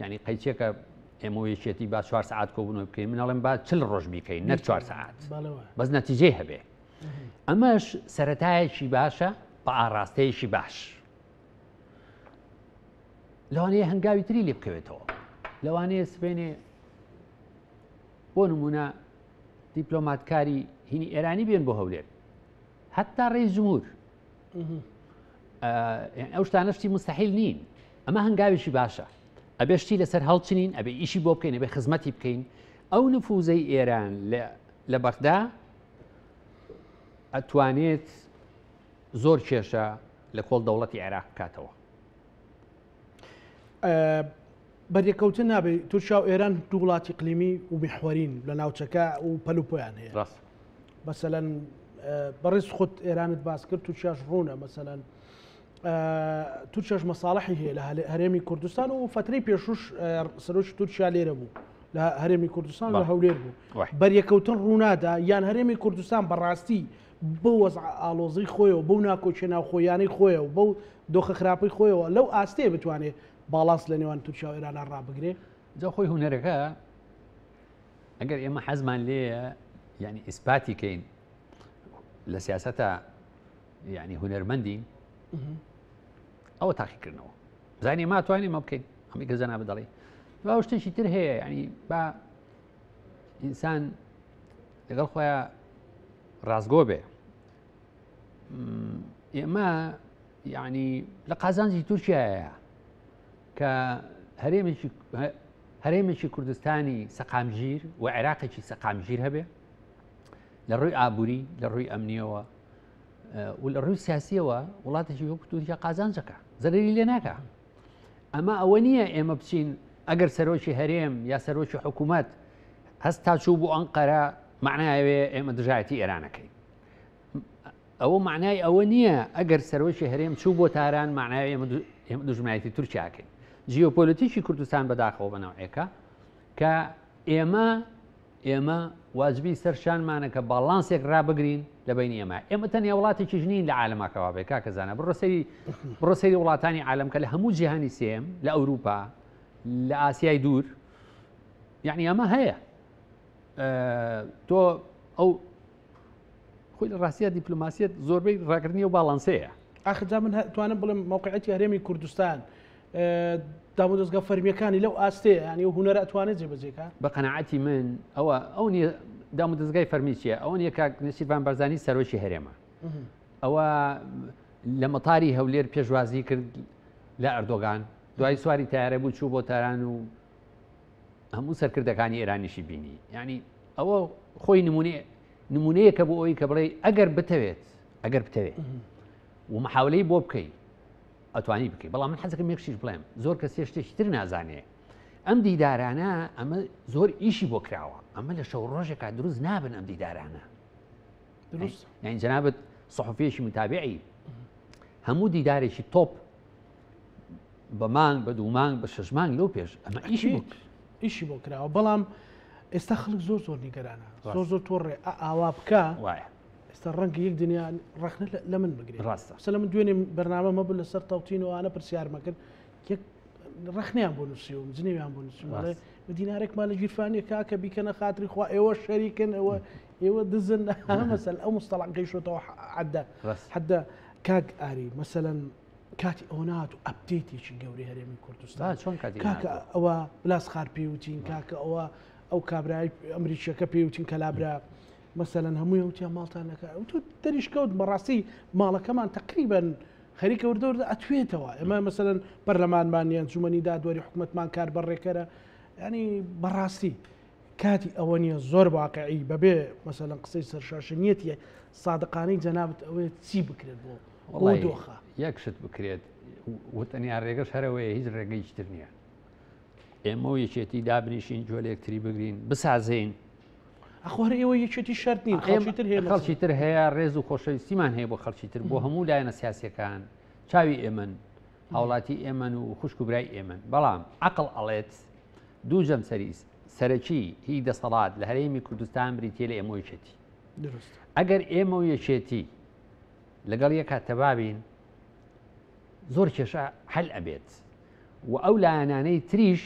یعنی قەیچێکە ئێمە یەکێتی با چوار سعات کۆبوونەوە بکەین من ئەڵێم با چل ڕۆژ بیکەین نەک چوار سعات بەس نەتیجەی هەبێ ئەمەش سەتایەکی باشە بە ئاراستەیەکی باش لەوانەیە هەنگاوی تری لێ بکەوێتەوە لەوانەیە سبێنێ بۆ نمونە دیپلۆماتکاری هینی ئێرانی بێن بۆ هەولێر هەتا ڕێی جمهور ئەو شتانە شتی مستحیل نین ئەمە هەنگاوێکی باشە ئەبێ شتی لەسەر هەڵچنین ئەبێ ئیشی بۆ بکەین ئەبێ خزمەتی بکەین ئەو نفوزەی ئێران لە بەغدا ئەتوانێت زۆر کێشە لە کۆڵ دەوڵەتی عێراق بکاتەوە. بەریەکەوتن نابێت تورکیا و ئێران دوو وڵاتی قلیمی و میحوەرین لە ناوچەکە و پەلوپۆیان هەیە ڕاست مەسەلەن بەڕێز خۆت ئێرانت باس کرد تورکیاش ڕوونە مەسەلەن تورکیاش مەساڵحی هەیە لە هەرێمی کوردستان و فترەی پێشوش سەرۆکی تورکیا لێرە بوو لە هەرێمی کوردستان لە هەولێر بوو بەریەکەوتن ڕوونادا یان هەرێمی کوردستان بەڕاستی بەو وەزعە ئاڵۆزەی خۆیەوە، بەو ناکۆکیە ناوخۆییانەی خۆیەوە، بەو دۆخە خراپەی خۆیەوە لەو ئاستەیە بتوانێ باڵانس لە نێوان تورکیا و ئێرانا ڕابگرێ؟ جا خۆی هونەرەکە ئەگەر ئێمە حەزمان لێیە یعنی ئیسپاتی کەین لە سیاسەتە یعنی هونەرمەندین ئەوە تاقیکردنەوە زانانی ما توانین مە بکەین ئەمی کە جەنابت دەڵێ با شتێکی تر هەیە ینی با ئینسان لەگەڵ خۆیان ڕاستگۆ بێ ئێمە یعنی لە قازانجی تورکایە کە هەرێمێکی هەرێمێکی کوردستانی سەقامگیر و عێراقێکی سەقامگیر هەبێ لە ڕووی ئابووری لە ڕووی ئەمنیەوە و لە ڕووی سیاسیەوە وڵاتێکی وەکو تورکیا قازانجەکە زەرری لێ ناکە ئەمە ئەوە نییە ئێمە بچین ئەگەر سەرۆکی هەرێم یا سەرۆکی حکوومەت هەستا چوو بۆ ئەنقەرە مەعنای ئەوەیە ئێمە دژایەتی ئێران ئەکەین. ئەوە مەعنای ئەوە نییە ئەگەر سەرۆکی هەرێم چوو بۆ تاران مەعنای ئێمە دوژمنایەتی تورکیا ئەکەین. جیۆپۆلیتیکی کوردستان بەداخەوە بە نەوعێکە کە ئێمە ئێمە واجبی سەر شانمانە کە باڵانسێک ڕابگرین لە بینی ئێمە ئێمە تەنیا وڵاتێکیش نین لە عالەمەکەوا بێ کاکە زانا بڕۆ سەری بڕۆ سەری وڵاتانی عالەم کە لە هەموو جیهانی سێم لە ئەوروپا لە ئاسیای دوور یعنی ئەمە هەیە تۆ ئەو خۆی لە ڕاستە دیپلۆماسیەت زۆربەی ڕاکردنی و باڵانسەیە ئاخر جا من توانم بڵێم موقعەتی هەرێمی کوردستان دامودەزگا فەرمیەکانی لەو ئاستەیە یانی ئەو هونەرە ئەتوانێت جێبەجێکا؟ بە قەناعەتی من ئەوە ئەو نیە دامودەزگای فەرمی چییە ئەوە نیە کاک نێچیرڤان بارزانی سەرۆکی هەرێمە ئەوە لە مەتاری هەولێر پێشوازی کرد لە ئەردۆگان دوای سواری تارە بوو چوو بۆ تاران و هەموو سەرکردەکانی ئێرانیشی بینی یعنی ئەوە خۆی نمونێ نمونەیەکە بۆ ئەوی کە بڵێ ئەگەر بتەوێت ئەگەر بتەوێت و محاولەی بۆ بکەیت ئەتوانی بکەی بەڵام من حەزەکەم یەک شتیش بڵێم زۆر کەس شتێکی تر نازانێ ئەم دیدارانە ئەمە زۆر ئیشی بۆ کراوە ئەمە لە شەو ڕۆژێکا دروست نابن ئەم دیدارانە دروست یعنی جەنابت صحفیەکی متابعی هەموو دیدارێکی تۆپ بە مانگ بە دوو مانگ بە شەش مانگ لەو پێش ئەمە ئیشی بۆ ئیشی بۆ کراوە بەڵام ئێستا خەڵک زۆر زۆر نیگەرانە زۆر زۆر تۆڕێ ئاوا بکە وایە ئێستا ڕەنگە یەک دنیا ڕەخنە لە من بگرێت ڕاستە مەسەلەن من دوێنێ بەرنامەم هەبوو لەسەر تەوتین و ئەوانە پرسیارمە کرد یەک ڕەخنەیان بۆ نووسیوم جنێویان بۆ نووسیوم ئەڵێ ڕاست. بە دینارێکمان لە گیرفانیە کاکە بیکەنە خاتری خوا ئێوە شەریکن ئەوە ئێوە دزن مەسەل ئەو مستەڵح گەیشتۆتەوە حەدە ڕاست. حەدە کاک ئاری مەسەلەن کاتی ئەوە نهات و ئەپدەیتێکی گەورەی هەرێمی کوردستان با چۆن کاتی کاکە نهاتووە؟ ئەوە بلاسخار پێوتین کاکە ئەوە ئەو کابرای ئەمریکیەکە پێوتین کە لابرا مەسەلەن هەموویان وتیان ماڵتان لەکە تۆ دەریش کەوت بەڕاستی ماڵەکەمان تقریبن خەریکە وردە وردە ئەتوێتەوە ئێمە مەسەلەن پەرلەمانمان نیە ئەنجومەنی دادوەری حکومەتمان کار بەڕێکەرە ینی بەڕاستی کاتی ئەوە نییە زۆر واقعی بەبێ مەسەلەن قسەی سەرشاشە نیەتیە سادقانەی جەنابت ئەوەیە چی بکرێت بۆ بۆ دۆخە یەک شت بکرێت و تەنیا ڕێگەش هەرەوەیە هیچ ڕێگەیش تر نییە ئێمە و یەکێتی دابنیشین جۆ لە یەکتری بگرین بسازین. ئەخۆ هەر ئێوە یەکێتی شەرت نین، خەڵکی تر هەیە. خەڵکی تر هەیە، ڕێز و خۆشەویستیمان هەیە بۆ خەڵکی تر، بۆ هەموو لایەنە سیاسیەکان، چاوی ئێمەن، هاوڵاتی ئێمەن و خوشک و برای ئێمەن. بەڵام عەقڵ ئەڵێت دوو جەمسەری سەرەکی هی دەسەڵات لە هەرێمی کوردستان بریتیە لە ئێمە و یەکێتی. ئەگەر ئێمە و یەکێتی لەگەڵ یەکا تەبابین زۆر کێشە حەل ئەبێت و ئەو لایەنانەی تریش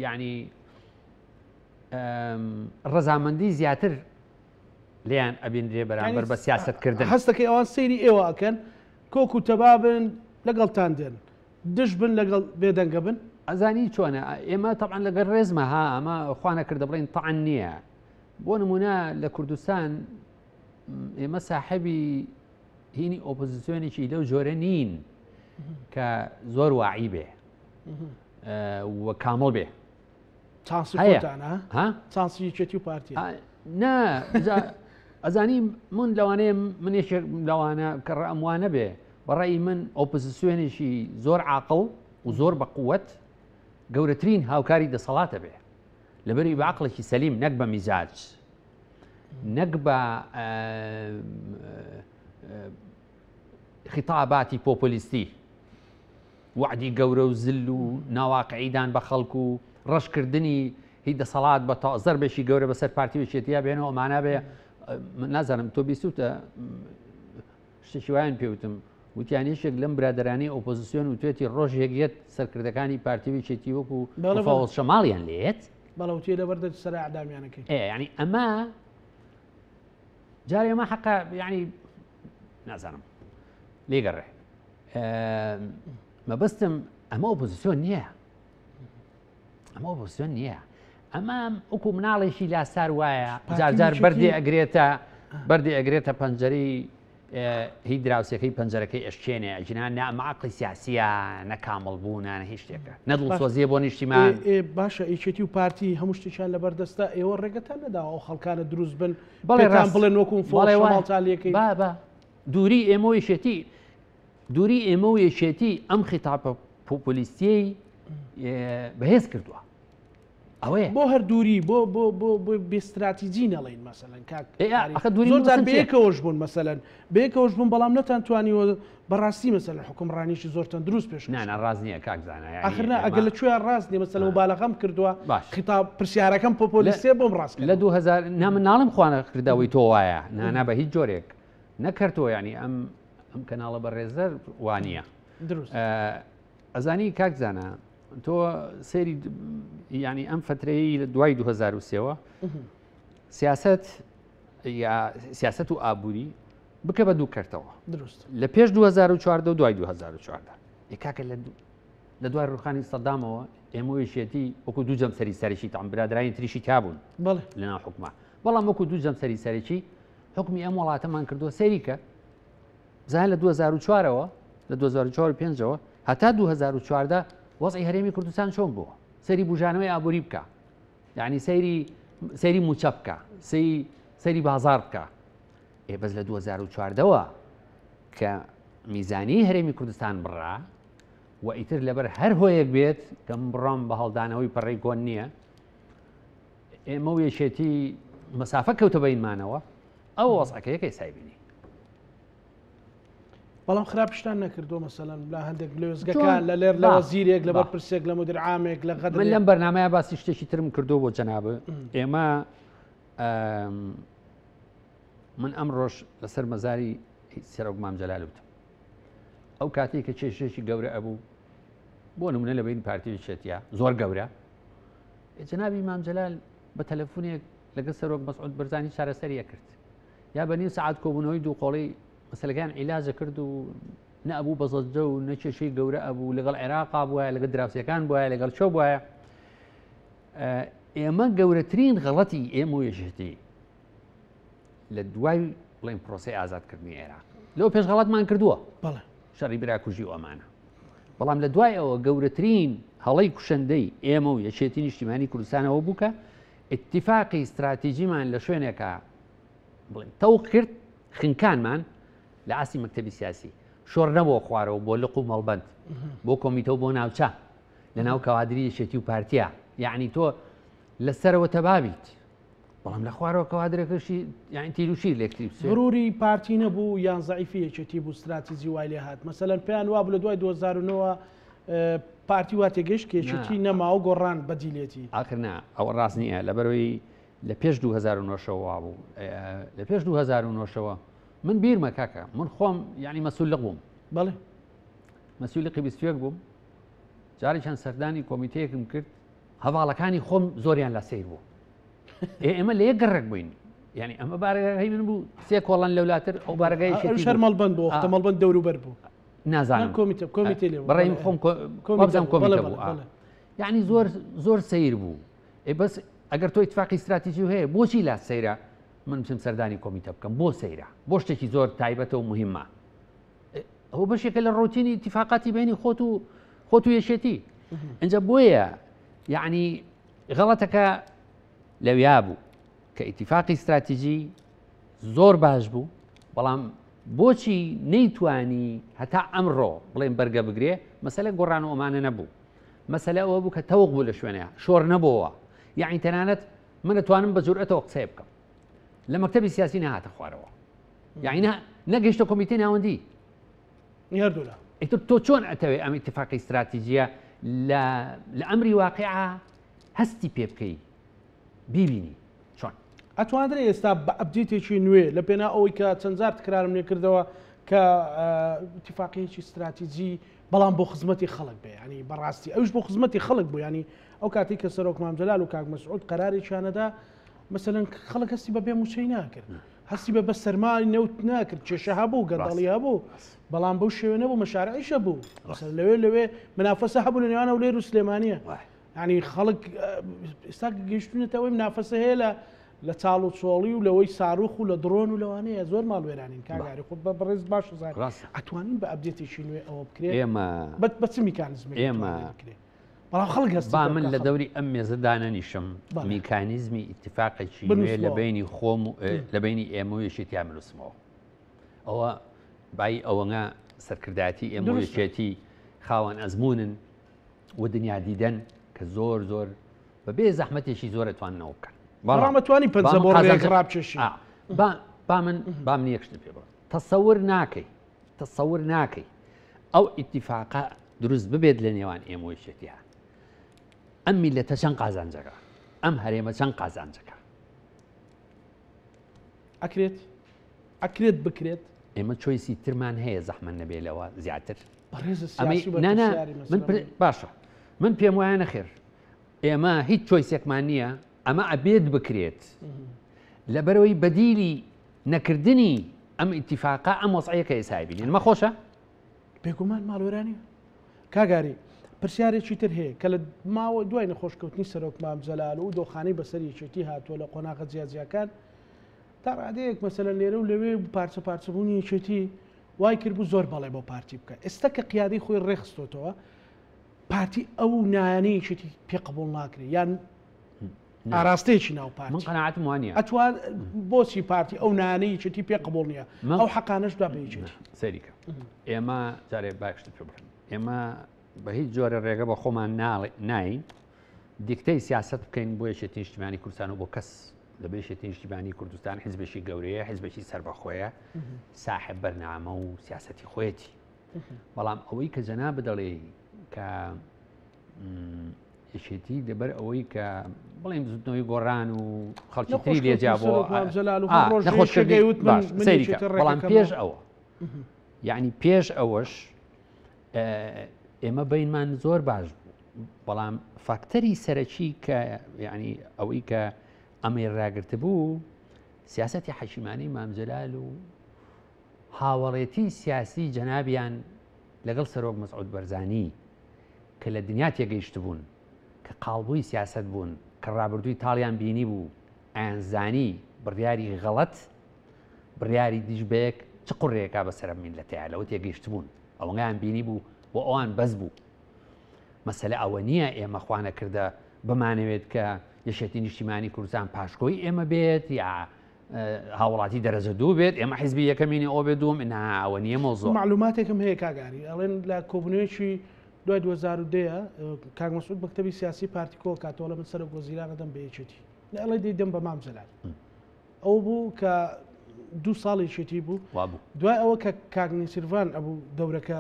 یعنی ڕەزامەندی زیاتر لێیان ئەبینرێ بەرامبەر بە سیاسەتکردن. هەستەکەی ئەوان سەیری ئێوە ئەکەن کۆک و تەبابن لەگەڵتان دێن، دژ بن لەگەڵ بێدەنگە بن؟ ئەزانی چۆنە ئێمە تەبعەن لەگەڵ ڕێزمە ها ئەمە خوا نەکردە بڵێین تەعن نییە بۆ نمونە لە کوردستان ئێمە ساحەبی هینی ئۆپۆزیسیۆنێکی لەو جۆرە نین کە زۆر واعی بێ و کامڵ بێ. چانسی خۆتانە ها چانسی یەکێتی و پارتی نا ئەزانی من لەوانەیە من یەکێک لەوانە کە ڕەئم وانە بێ بەڕێی من ئۆپۆزیسیۆنێکی زۆر عاقڵ و زۆر بە قووەت گەورەترین هاوکاری دەسەڵاتە بێ لەبەری بە عقلێکی سەلیم نەک بە میزاج نەک بە خیتاباتی پۆپۆلیستی وەعدی گەورە و زل و ناواقعی دان بە خەڵک و ڕەشکردنی هی دەسەڵات بە تا زەربێکی گەورە بەسەر پارتی و یەکێتیا بێنەوە ئەمانە بێ نازانم تۆ بیستوتە شتێکی وایان پێوتم وتیان یەکێک لەم برادرانی ئۆپۆزیسیۆن و توێتی ڕۆژێک یەت سەرکردەکانی پارتی و یەکێتی وەکو فەوڵ شەماڵیان لێت بەڵێ وتی لەبەر دەست سەر ئەعدامیانەکەی ئێ یعنی ئەمە جارێ ئەمە حەقە یعنی نازانم لێگەڕێ مەبەستم ئەمە ئۆپۆزیسیۆن نییە ئەمە ئۆپۆزیسیۆن نییە ئەمە وەکو مناڵێکی لاسار وایە جارجار بەردێ ئەگرێتە بەردێ ئەگرێتە پەنجەرەی هی دراوسەکەی پەنجەرەکەی ئەشکێنێ ئەجینا نە ئەمە عقلی سیاسیە نە کامڵ بوونە نە هیچ شتێکە نە دڵسۆزیە بۆ نیشتیمان باشە یەکێتی و پارتی هەموو شتێکیان لەبەردەستە ئێوە ڕێگەتان نەداوە ئەو خەڵکانە دروست بن بەڵێ بڵێن وەکو فۆڵ بابا دووری ئێمە و یەکێتی دووری ئێمە و یەکێتی ئەم خیتابە پۆپۆلیستیەی بەهێز کردووە ئەوەیە بۆ هەر دووری بۆ بۆ بۆ بۆ بێستراتیجی نەڵێین مەسەلەن کاک زۆر جار بەیەکەوەش بوون مەسەلەن بەیەکەوەش بوون بەڵام نەتان توانیوە بەڕاستی مەسەلەن حوکمڕانیی زۆر تەندروست پێش نا نا ڕاست نییە کاک زانا یانی ئاخر نا ئەگەر لە کوێیان ڕاست نییە مەسەلەن موبالەغەم کردووە باش خیتاب پرسیارەکەم پۆپۆلیستیە بۆم ڕاست لە 2000 نا من ناڵێم خوا نەکردەوەی تۆ وایە نا نا بە هیچ جۆرێک نەکردەوە یعنی ئەم ئەم کەناڵە بەڕێزەر وانە دروست ئەزانی کاک زانا تۆ سەیری ینی ئەم فترەیە لە دوای 2023ەوە سیاست یا سیاست و ئابووری بکە بە دوو کەرتەوە دروست لە پێش 2014 و دوای 2014 کاکە لە لە دوای ڕوخانی سەدامەوە ئێمە یەکێتی وەکو دوو جەمسەری سەرەکی تام برادرانی تریشی تابوون لە ناو حکومە بەڵام وەکو دوو جەمسەری سەرەکی حکومی ئەم وڵاتەمان کردووە سەیریکە زان لە 2004ەوە لە 2004 پێنجەوە هەتا 2014 وەزعی هەرێمی کوردستان چۆن بووە سەری بژانەوەی ئابووری بکە یعنی سەیری سەیری موچە بکە سەیری سەیری بازار بکە ئێ بەس لە 2014ەوە کە میزانی هەرێمی کوردستان بڕا و ئیتر لەبەر هەر هۆیەک بێت کە من بڕام بە هەڵدانەوەی پەڕەی کۆن نییە ئێمە و یەکێتی مەسافە کەوتە بینمانەوە ئەو وەزعەکەیە کە ئێستا بینی بەڵام خراپشتان نەکردو مەسەلەن لە هەندێک لێزگەکان لە لێر لە وەزیرێک لە بەرپرسێک لە مدیر عامێک لە غەدر من لەم بەرنمەیە باسی شتێکی ترم کردو بۆ جەناب ئێمە من ئەمڕۆژ لەسەر مەزاری سەرۆک مام جەلال وتم ئەو کاتێک کە کێشێکی گەورە ئەبوو بۆ نمونە لە بین پارتی چێتیا زۆر گەورە جەنابی مام جەلال بە تەلەفۆنێک لەگەڵ سەرۆک مەسعود بەرزانی چارەسەریە کرد یا بە نیو سەعات کۆبوونەوەی دوو قۆڵی مەسەلەکان عیلاجە کرد و نە ئەبوو بە زەجە و نە کێشەی گەورە ئەبوو لەگەڵ عێراقا بووە لەگەڵ دراوسەکان بووە لەگەڵ چۆ بووە ئێمە گەورەترین غەڵەتی ئێمە و یەکێتی لە دوای بڵێن پرۆسی ئازادکردنی عێراق لەو پێش غەڵەتمان کردووە شەڕی براکوژی و ئەمانە بەڵام لە دوای ئەوە گەورەترین هەڵەی کوشندەی ئێمە و یەکێتی نیشتیمانی کوردستانەوە بوو کە اتفاقی استراتیژیمان لە شوێنێکە بڵێن تەوق کرد خنکانمان لە ئاستی مەکتەبی سیاسی شۆڕ نەبووە خوارەوە بۆ لق و مەڵبەند بۆ کۆمیتە و بۆ ناوچە لە ناو کەوادری یەکێتی و پارتیا یعنی تۆ لەسەرەوە تەبابیت بەڵام لە خوارەوە کەوادرەکەشی یانی تیر و شیر لێکتری بچێ. غروری پارتی نەبوو یان زەعیفی یەکێتی بوو ستراتیجی وای لێ هات مەسەلەن پێیان وابوو لە دوای 2009 پارتی وا تێگەیشت کە یەکێتی نەما و گۆڕان بەدیلێتی. ئاخر نا ئەوە ڕاست نییە لەبەرەوەی لە پێش 2009 شەوە وابوو لە پێش 2009 شەوە من بیرمە کاکە من خۆم یعنی مەسولق بووم بەڵێ مەسولقی 21 بووم جارێکیان سەردانی کۆمیتەیەکم کرد هەواڵەکانی خۆم زۆریان لا سیر بوو ئێمە لە یەک گەڕک بووین یعنی ئەمە بارەگای من بوو سێ کۆڵان لەولاتر ئەو بارەگای شەرمەڵبند بوو مەڵبند دەوروبەر بوو نازانم کۆمیتە کۆمیتە لێ بەڕێم خۆم کۆمیتە کۆمیتە بوو یعنی زۆر زۆر سیر بوو ئێ بەس ئەگەر تۆ اتفاقی استراتیژی هەیە بۆچی لا سەیرە من بچم سەردانی کۆمیتە بکەم بۆ سەیرە بۆ شتێکی زۆر تایبەتە و مهمە ئەوە بەشێکە لە ڕۆتینی اتفاقاتی بینی خۆت و خۆت و یەکێتی ئەجا بۆیە یعنی غەڵەتەکە لەویا بوو کە ئیتیفاقی استراتیژی زۆر باش بوو بەڵام بۆچی نەیتوانی هەتا ئەمڕۆ بڵێن بەرگە بگرێ مەسەلە گۆڕان و ئەمانە نەبوو مەسەلە ئەوە بوو کە تەوق بوو لە شوێنەیە شۆر نەبووەوە یعنی تەنانەت من دەتوانم بە جورئەتەوە قسەی بکەم لە مەکتەبی سیاسی نەهاتە خوارەوە یعنی نەگەیشتە کۆمیتەی ناوەندی هەردوولا ئیتر تۆ چۆن ئەتەوێ ئەم ئیتفاقی استراتیجیە لە لە ئەمری واقعا هەستی پێ بکەی بیبینی چۆن؟ ئەتواندرێ ئێستا بە update ێکی نوێ لە پێنا ئەوەی کە چەند جار تکرارم لێ کردەوە کە ئیتفاقیەکی ستراتیجی بەڵام بۆ خزمەتی خەڵک بێ ینی بەڕاستی ئەوش بۆ خزمەتی خەڵک بوو ینی ئەو کاتی کە سەرۆک مام جەلال و کاک مەسعود قەرارێکیانەدا مەسەلەن خەڵک هەستی بە بێ موچەی ناکرد هەستی بە بە سەرمای نەوت ناکرد کێشە هەبوو گەندەڵی هەبوو بەڵام بەو شێوە نەبوو مەشارعیشە بوو لەوێ لەوێ منافەسە هەبوو لە نێوان هەولێر و سلێمانیە یانی خەڵک ئێستا گەیشتونەتە ئەوەی منافەسە هەیە لە لە چاڵ و چۆڵی و لەوەی ساروخ و لە دڕۆن و لەوانەیە زۆر ماڵوێرانین کاگاری خۆ بە بەڕێز باش زانین ئەتوانین بە update ێکی نوێ ئەوە بکرێت ئێمە بە چ میکانزمێک ئێمە بکرێت بەڵام خەڵک هەست با من لە دەوری ئەم مێزە دانەنیشم میکانیزمی ئیتفاقێکی نوێ لە بینی خۆم و لە بینی ئێمە و یەکێتیان بنووسمەوە ئەوە بای ئەوەنە سەرکردایەتی ئێمە و یەکێتی خاوەن ئەزمونن و دنیا دیدەن کە زۆر زۆر بە بێ زەحمەتێکی زۆر ئەتواننەوە بکەن. بەڵام ئەتوانی پەنجە بۆ ڕێک ڕابکێشی. با با من با من یەک شتت پێ بڵێم تەسەور ناکەی تەسەور ناکەی ئەو ئیتیفاقە دروست ببێت لە نێوان ئێمە و یەکێتیە ئەم میلەتە چەند قازانجەکە ئەم هەرێمە چەند قازانجەکە ئەکرێت ئەکرێت بکرێت ئێمە choice ی ترمان هەیە زەحمە نەبێ لەوە زیاتر من باشە من پێم وایە نەخێر ئێمە هیچ choice ێکمان نییە ئەمە ئەبێت بکرێت لەبەرەوەی بەدیلی نەکردنی ئەم ئیتیفاقا ئەم وەزعەیە کە ئێستا بینین مە خۆشە بێگومان ماڵوێرانی کاگاری پرسیارێکی تر هەیە کە لە ماوە دوای نەخۆشکەوتنی سەرۆک مام جەلال و دۆخانی بەسەر یەکێتی هاتووە لە قۆناغە جیاجیاکان تا ڕادەیەک مەسەلەن لێرە و لەوێ پارچە پارچەبوونی یەکێتی وای کردبوو زۆر بەڵێ بۆ پارتی بکە ئێستا کە قیادەی خۆی ڕێخستۆتەوە پارتی ئەو نایانەی یەکێتی پێ قبوڵ ناکرێت یان ئاراستەیەکی ناو پارتی من قەناعەتم وانە ئەتوان بۆچی پارتی ئەو نانەی یەکێتی پێ قبوڵ نییە ئەو حەقانەش دا بە یەکێتی سەریکە ئێمە جارێ باشتر پێ بڵێم ئێمە بە هیچ جۆرە ڕێگە بە خۆمان ناین دیکتەی سیاست بکەین بۆ یەکێتی نیشتیمانی کوردستان و بۆ کەس لە بێشێتی نیشتیمانی کوردستان حزبێکی گەورەیە حزبێکی سەربەخۆیە ساحب بەرنامە و سیاسەتی خۆیەتی بەڵام ئەوەی کە جەناب دەڵێ کە یەکێتی لەبەر ئەوەی کە بڵێن بزوتنەوەی گۆڕان و خەڵکی تری لێجا بۆ بەڵام پێش ئەوە یعنی پێش ئەوەش ئێمە بینمان زۆر باش بوو بەڵام فاکتەری سەرەکی کە یعنی ئەوەی کە ئەمەی ڕاگرتبوو سیاسەتی حەکیمانەی مام جەلال و هاوەڵێتی سیاسی جەنابیان لەگەڵ سەرۆک مەسعود بەرزانی کە لە دنیا تێگەیشتبوون کە قاڵبووی سیاسەت بوون کە ڕابردووی تاڵیان بینی بوو ئەیانزانی بڕیاری غەڵەت بڕیاری دژ بەیەک چ قوڕێکا بەسەر ئەم میللەتەیا لەوە تێگەیشتبوون ئەوەنگیان بینی بوو بۆ ئەوان بەس بوو مەسەلە ئەوە نییە ئێمە خوانەکردە بمانەوێت کە یەکێتی نیشتیمانی کوردستان پاشکۆی ئێمە بێت یا هاوڵاتی دەرەجە دوو بێت ئێمە حیزبی یەکەمینی ئەو بێت دووەم نا ئەوە نییە مەوزوع. معلوماتێکم هەیە کاک ئاری ئەڵێن لە کۆبوونەوەیەکی دوای 2010 کاک مەسعود مەکتەبی سیاسی پارتی کۆکاتەوە لە من سەرۆک وەزیران ئەدەم بە یەکێتی. ئەڵێ دەیدەم بە مام جەلال. ئەو بوو کە دوو ساڵ یەکێتی بوو. وابوو. دوای ئەوە کە کاک نێچیرڤان ئەبوو دەورەکە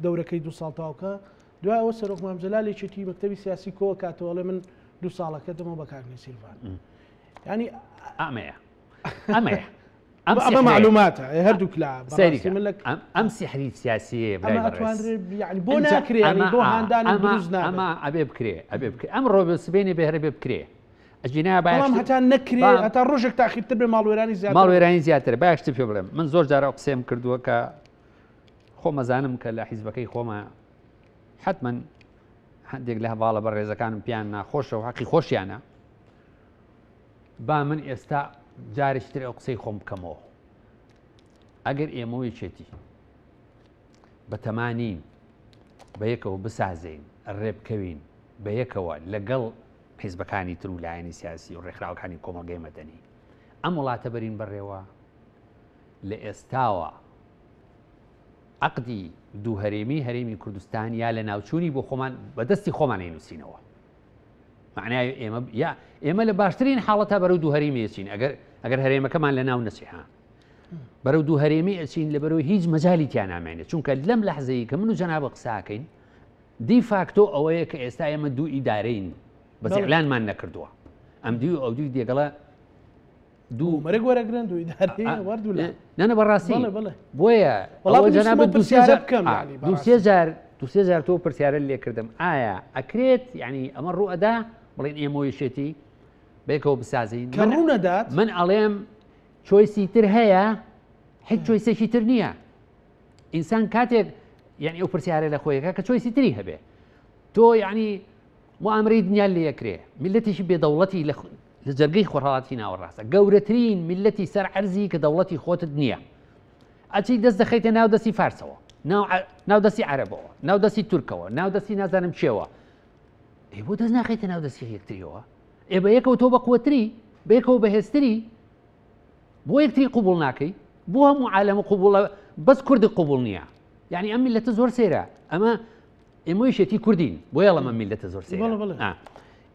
دەورەکەی دوو ساڵ تەواوکە، دوای ئەوە سەرۆک مام جەلال یەکێتی مەکتەبی سیاسی کۆ کاتەوە ئەڵێ من دوو ساڵەکە دەمەوە بە کاک نێچیرڤان. یعنی ئەمەیە ئەمەیە ئەم ئەمە معلوماتە هەردوو لا سەیری من لە ئەم سیحری سیاسیەیە برای بەڕێز یعنی بۆ ناکرێ بۆ هاندانی دروست نابێ ئەمە ئەبێ بکرێ ئەبێ بکرێ ئەم ڕۆ سبێنێ بێ هەرە بێ بکرێ ئەگینا بەڵام هەتا نەکرێ هەتا ڕۆژێک تاخیرتر بێ ماڵوێرانی زیاتر ماڵوێرانی زیاتر با شتت پێ بڵێم من زۆر جارە قسەم کردووە کە خۆمەزانم کە لە حیزبەکەی خۆمە حتمما هەندێک لە هەواڵە بە ڕێزەکانم پیان ناخۆشە و حەقی خۆشیانە با من ئێستا جارێکی تر ئەو قسەی خۆم بکەمەوە ئەگەر ئێمە و یەکێتی بەتەمانین بە یەکەوە بسازین ڕێبکەوین بە یەکەوە لەگەڵ حیزبەکانی تر و لایەنی سیاسی و ڕێکخراوەکانی کۆمەڵگەی مەدەنی ئەم وڵاتە بەرین بەڕێوە لە ئێستاوە عقدی دوو هەرێمی هەرێمی کوردستان یا لە ناوچوونی بۆ خۆمان بەدەستی خۆمان نووسینەوە معنای ئێمە یا ئێمە لە باشترین حاڵەتە بەرەو دوو هەرێمی ئەچین ئەگەر ئەگەر هەرێمەکەمان لە ناو نەچێ ها بەرەو دوو هەرێمی ئەچین لە بەرەوەی هیچ مەجای تیا نامێنێت چونکە لەم لەحزەیە کە من و جەنابە قساکەین دی فاکتۆ ئەوەیە کە ئێستا ئێمە دوو ئیدارەین بەس ئیعلانمان نەکردووە ئەم دوو ئەو دووی دێگەڵە دوو مەرگ وەرەگرن دوو ئیدارەی وەردوو لە نەنە بەڕاستی بۆیە وەڵا جەنابت دوو سێ جار دوو سێ جار تۆ پرسیارە لێ کردم ئایا ئەکرێت یعنی ئەمە ڕوو ئەدا بڵێن ئێمە یەکێتی بێکەوە بسازین کە ڕوو نەدات من ئەڵێم choice ی تر هەیە هیچ choice ێکی تر نییە ئینسان کاتێک یعنی ئەو پرسیارە لە خۆیەکە کە choice ی تری هەبێ تۆ یعنی موئامرەی دنیا لێکرێ میلەتێکی بێدەوڵەتی لە لە جەرگەی خۆرهەڵاتی ناوەڕاستە گەورەترین میلەتی سەر عەرزی کە دەوڵەتی خۆتت نییە ئەچی دەست دەخەیتە ناو دەستی فارسەوە ناو دەستی عەرەبەوە ناو دەستی تورکەوە ناو دەستی نازانم چێوە ئێ بۆ دەست ناخەیتە ناو دەستی یەکتریەوە ئێ بە یەکەوە تۆ بەقوەتری بەیەکەوە بەهێزتری بۆ یەکتری قوبول ناکەی بۆ هەموو عالەمە قوبوڵە بەس کوردی قوبول نییە یعنی ئەم میلەتە زۆر سێرە ئەمە ئێمە یەکێتی کوردین بۆ یاڵەم ئەم میلەتە زۆر سەیرە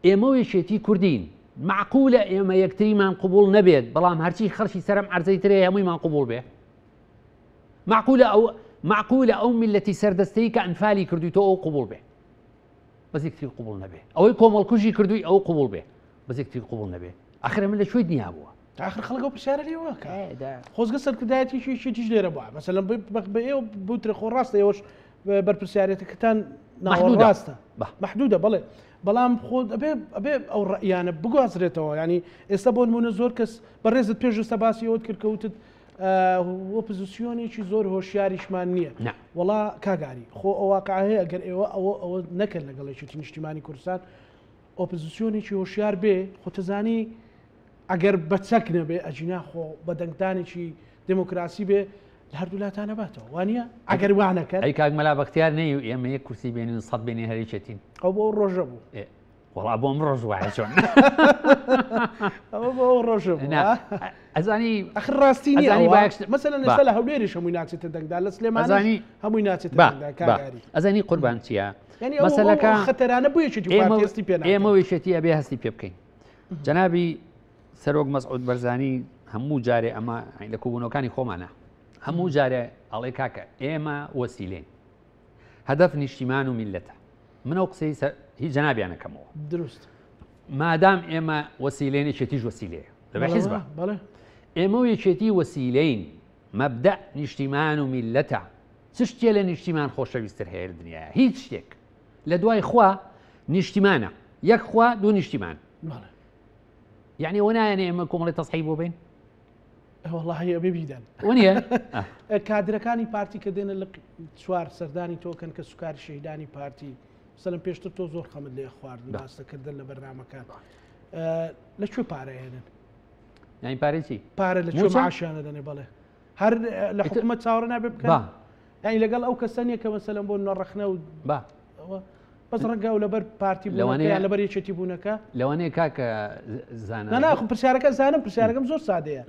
ئێمە و یەکێتی کوردین معقولە ئێمە یەکتریمان قوبول نەبێت بەڵام هەرچی خەڵکی سەرم عەرزەی ترێ هەموویمان قوبول بێ معقولە ئەو معقولە ئەو میلەتی سەردەستەی کە ئەنفالی کردووی تۆ ئەو قوبول بێ بەس یەکتری قوبول نەبێ ئەوەی کۆمەڵکوژی کردووی ئەو قوبول بێ بەس یەکتری قوبول نەبێ ئەخر من لە کوێی دنیا بووە ئاخر خەڵک ئەو پرسیارە لێ وەکە خۆزگە سەرکردایەتیشی یەکێتیش لێرە بووە مەسەلەن بە ئێوە بوترێ خۆ ڕاستە ئێوەش بەرپرسیارێتەکەتان ناوەڕاستە محدودە بەڵێ بەڵام خۆ ئەبێ ئەبێ ئەو ڕەئیانە بگوازرێتەوە ینی ئێستا بۆ نمونە زۆر کەس بەڕێزت پێش ئێستا باسی ئەوت کرد کەوتت ئۆپۆزیسیۆنێکی زۆر هۆشیاریشمان نییە وەڵا کاگاری خۆ ئەو واقع هەیە ئەگەر ئێوە ئەوە ئەوە نەکەن لەگەڵ یەکێتی نیشتیمانی کوردستان ئۆپۆزیسیۆنێکی هۆشیار بێ خۆ تەزانی ئەگەر بە چەک نەبێ ئەگینا خۆ بە دەنگدانێکی دێمۆکراسی بێ لە هەردوو لاتان ئەباتەوە وانییە؟ ئەگەر وا نەکەن. ئەی کاک مەلا بەختیار نەی و ئێمە یەک کورسی بێنین و سەد بێنین هەر یەکێتین. ئەو بۆ ئەو ڕۆژە بوو. ئێ وەڵا بۆ ئەم ڕۆژ وایە چۆن. ئەوە بۆ ئەو ڕۆژە بوو. نا ئەزانی ئەخر ڕاستی نییە ئەزانی ئەوە. با یەک شت- مەسەلەن با. ئێستا لە هەولێریش هەمووی ناچێتە دەنگدان لە سلێمانیش ئەزانی هەمووی ناچێتە با دەنگدان کاک با ئاری. ئەزانی قوربان چییە؟ یانی ئەو مەسەلەکە ئەو خەتەرانە بۆ یەکێتی و ئێمە پارتی هەستی پێ ناکەن. ئێمە و یەکێتی ئەبێ هەستی پێ بکەین. جەنابی سەرۆک مەسعود بەرزانی هەموو جارێ ئەمە لە کۆبوونەوەکانی خۆمانە هەموو جارێ ئەڵێ کاکە ئێمە وەسیلین هەدەف نیشتیمان و میلەتە منەوە قسەی هی جەنابیانەکەمەوە دروست مادام ئێمە وەسیلێن یەکێتیش وەسیلەیە دەبێ حیزبە ئێمە و یەکێتی وەسیلەین مەبدە نیشتیمان و میلەتە چ شتێ لە نیشتیمان خۆشەویستتر هەیە لە دنیاە هیچ شتێک لە دوای خوا نیشتیمانە یەک خوا دوو نیشتیمان یعنی ئەوە نایەنێ ئێمە کۆمەڵی تەسحی بۆ بین وەڵاهی ئەبێ بیدەن وەنیە کادرەکانی پارتی کە دێنە لە چوار سەردانی تۆکەن کە سوکاری شەهیدانی پارتی سەلم پێشتر تۆ زۆر خەمت لێ خواردن باستەکردن لە بەرنمەکان لە کوێ پارە هێنن یعنی پارەی چی پارە لە کوێ معاشیانە دەنێ بەڵێ هەر لە حکوومەت چاوەڕێ نابێ بکەن یعنی لەگەڵ ئەو کەسە نییە کە مەسەلەن بۆ نەڕەخنە و با بەس ڕەنگە ئەو لەبەر پارتی لەوانەیە لەبەر یەکێتی بوونەکە لەوانەیە کاکە زانە نا پرسیارەکە زانم پرسیارەکەم زۆر سادەیە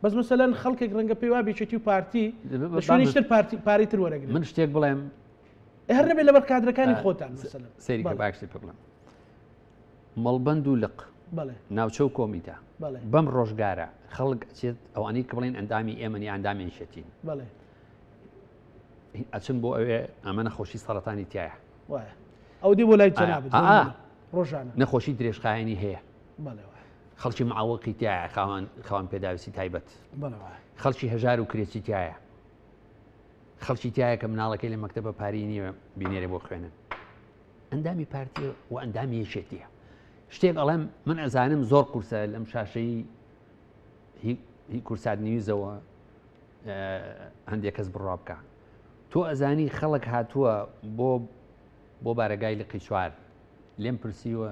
بەس مەسەلەن خەڵکێک ڕەنگە پێی وابێ یەکێتی و پارتی لە شوێنیشتر پارتی پارەی تر وەرەگرن من شتێک بڵێم هەر نەبێ لەبەر کادرەکانی خۆتان مەسەلەن سەیری کە باش شتێک پێ بڵێم مەڵبەند و لق ناوچە و کۆمیتە بەم ڕۆژگارە خەڵک ئەچێت ئەوانەی کە بڵێن ئەندامی ئێمەنی ئەندامی یەکێتین ئەچن بۆ ئەوێ ئەمە نەخۆشی سەرەتانی تایە ئەو دی بۆ لای جەنابت ڕۆژانە نەخۆشی درێژخایەنی هەیە خەڵکی معوەقی تایە خاوەن خاوەن پێداویستی تایبەت خەڵکی هەژار و کرێچی تایە خەڵکی تایە کە مناڵەکەی لە مەکتەبە پاری نییە بینێرێ بۆ خوێنن ئەندامی پارتی و ئەندامی یەکێتیە شتێک ئەڵێم من ئەزانم زۆر قورسە لەم شاشەی هی کورسات نیوزەوە هەندێک کەس بڕوا بکە تۆ ئەزانی خەڵک هاتووە بۆ بۆ بارەگای لقی چوار لێم پرسیوە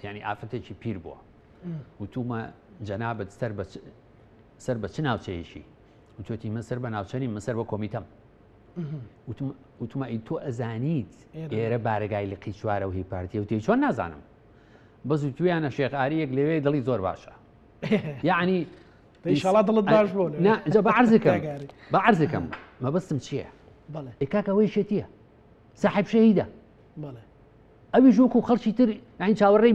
ینی ئافرەتێکی پیر بووە وتومە جەنابەت سەر بە سەر بە چ ناوچەیەکی وتوێتی من سەر بە ناوچەنی من سەر بە کۆمیتەم وتمە ئەی تۆ ئەزانیت ئێرە بارەگای لقی چوارە و هی پارتی و تی چۆن نازانم بەس وتویانە شێخ ئاریەک لەوێ دڵی زۆر باشە یعنی ئینشاڵا دڵت باش بۆ نا جا بە عەرزەکەم بە عەرزەکەم مەبەستم چییە بەڵێ ئێ کاکە ئەوەی شێتیە ساحب شەهیدە بەڵێ ئەویش وەکو خەڵکی تر یعنی چاوەڕێی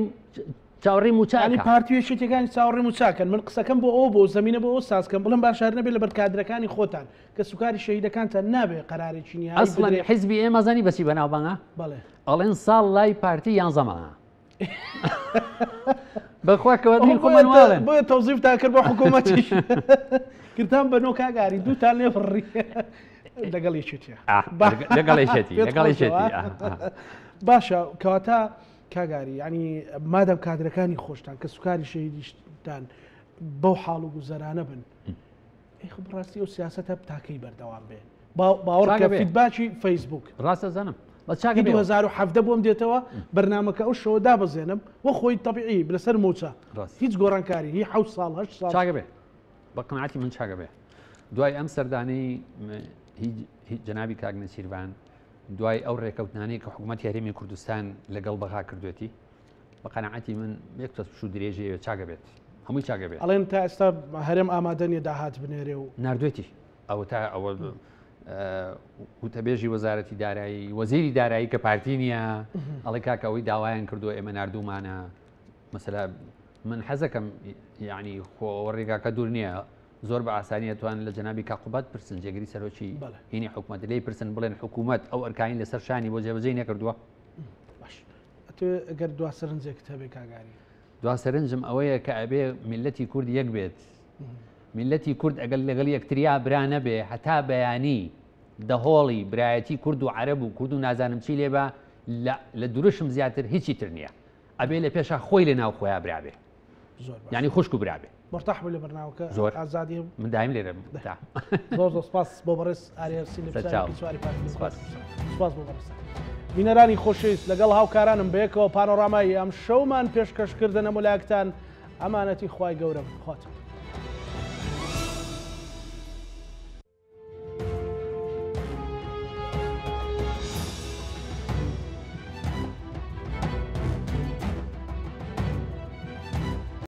چاوەڕێی مووچە یعنی ئەکا. پارتی و یەکێتیەکانی چاوەڕێی مووچەکەن من قسەکەم بۆ ئەوە بۆ زەمینە بۆ ئەوە سازکەم بڵێم باشە هەر نەبێ لەبەر کادرەکانی خۆتان کە سوکاری شەهیدەکانتان نابێ قەرارێکی نیهایی ئەسڵەن بدرێ حیزبی ئێمە زانی بەچی بەناوبانگە بەڵێ ئەڵێن ساڵ لای پارتی یانزە مانگە بەخوا کەواتنی خۆمان واڵێن بۆیە تەوزیفتان کرد بۆ حکوومەتیش کردتان بە نۆ کاک ئاری دووتان لێ فڕی لەگەڵ یەکێتیە لەگەڵ یەکێتی لەگەڵ یەکێتی باشە کەواتە کاگاری ینی مادەم کادرەکانی خۆشتان کە سوکاری شەهیدیشتان بەو حاڵ و گوزەرانە بن ئەی خۆ بەڕاستی ئەو سیاسەتە تاکەی بەردەوام بێ باوەڕ کە feedback ی فەیسبوک ڕاستە زانم بەس چاکە 2017 بۆم دێتەوە بەرنامەکە ئەو شەوە دابەزێنم وە خۆی تەبیعی لەسەر موچە هیچ گۆڕانکاری هی حەوت ساڵ هەشت ساڵ چاکە بێ بە قەناعەتی من چاکە بێ دوای ئەم سەردانەی هی جەنابی کاک نەچیرڤان دوای ئەو ڕێکەوتنانەی کە حکوومەتی هەرێمی کوردستان لەگەڵ بەغا کردوێتی بە قەناعەتی من یەک تۆز پشوو درێژەیە چاکە بێت هەمووی چاکە بێت. ئەڵێن تا ئێستا هەرێم ئامادە نیە داهات بنێرێ و. ناردوێتی ئەوە تا ئەوە وتەبێژی وەزارەتی دارایی وەزیری دارایی کە پارتی نییە ئەڵێ کاکە ئەوەی داوایان کردووە ئێمە نردومانە مەسەلا من حەزەکەم یعنی خۆ ئەوە ڕێگاکە دوور نییە زۆر بە ئاسانی ئەتوان لە جەنابی کاقوبات پرسن جێگری سەرۆکی هینی حکوومەت لێی پرسن بڵێن حکوومەت ئەو ئەرکانی لەسەر شانی بۆ جێبەجێی نەکردووە باش ئەتوێ گەر دوا سەرنجێکت هەبێ کاک ئاری. دوا سەرنجم ئەوەیە کە ئەبێ میللەتی کورد یەک بێت. میللەتی کورد ئەگەر لەگەڵ یەکتریا برا نەبێ هەتا بەیانی دەهۆڵی برایەتی کورد و عەرەب و کورد و نازانم چی لێبا لە دروشم زیاتر هیچی تر نییە. ئەبێ لە پێشا خۆی لە ناو خۆیا برا بێ. زۆر باش. یانی خوشک و برا بێ. مورتاح بووی لە بەرنامەکە زۆر ئازادی هەبوو؟ من دایم لێرەم مرتاح. زۆر زۆر سپاس بۆ بەڕێز ئاری هەرسین لە سەرچاو. پرسیارێکی سواری پارتی سپاس. سپاس بۆ بەڕێزتان. بینەرانی خۆشەویست لەگەڵ هاوکارانم بەیەکەوە پانۆرامای ئەم شەومان پێشکەش کردن هەموو لایەکتان ئەمانەتی خوای گەورە بن. خواتان.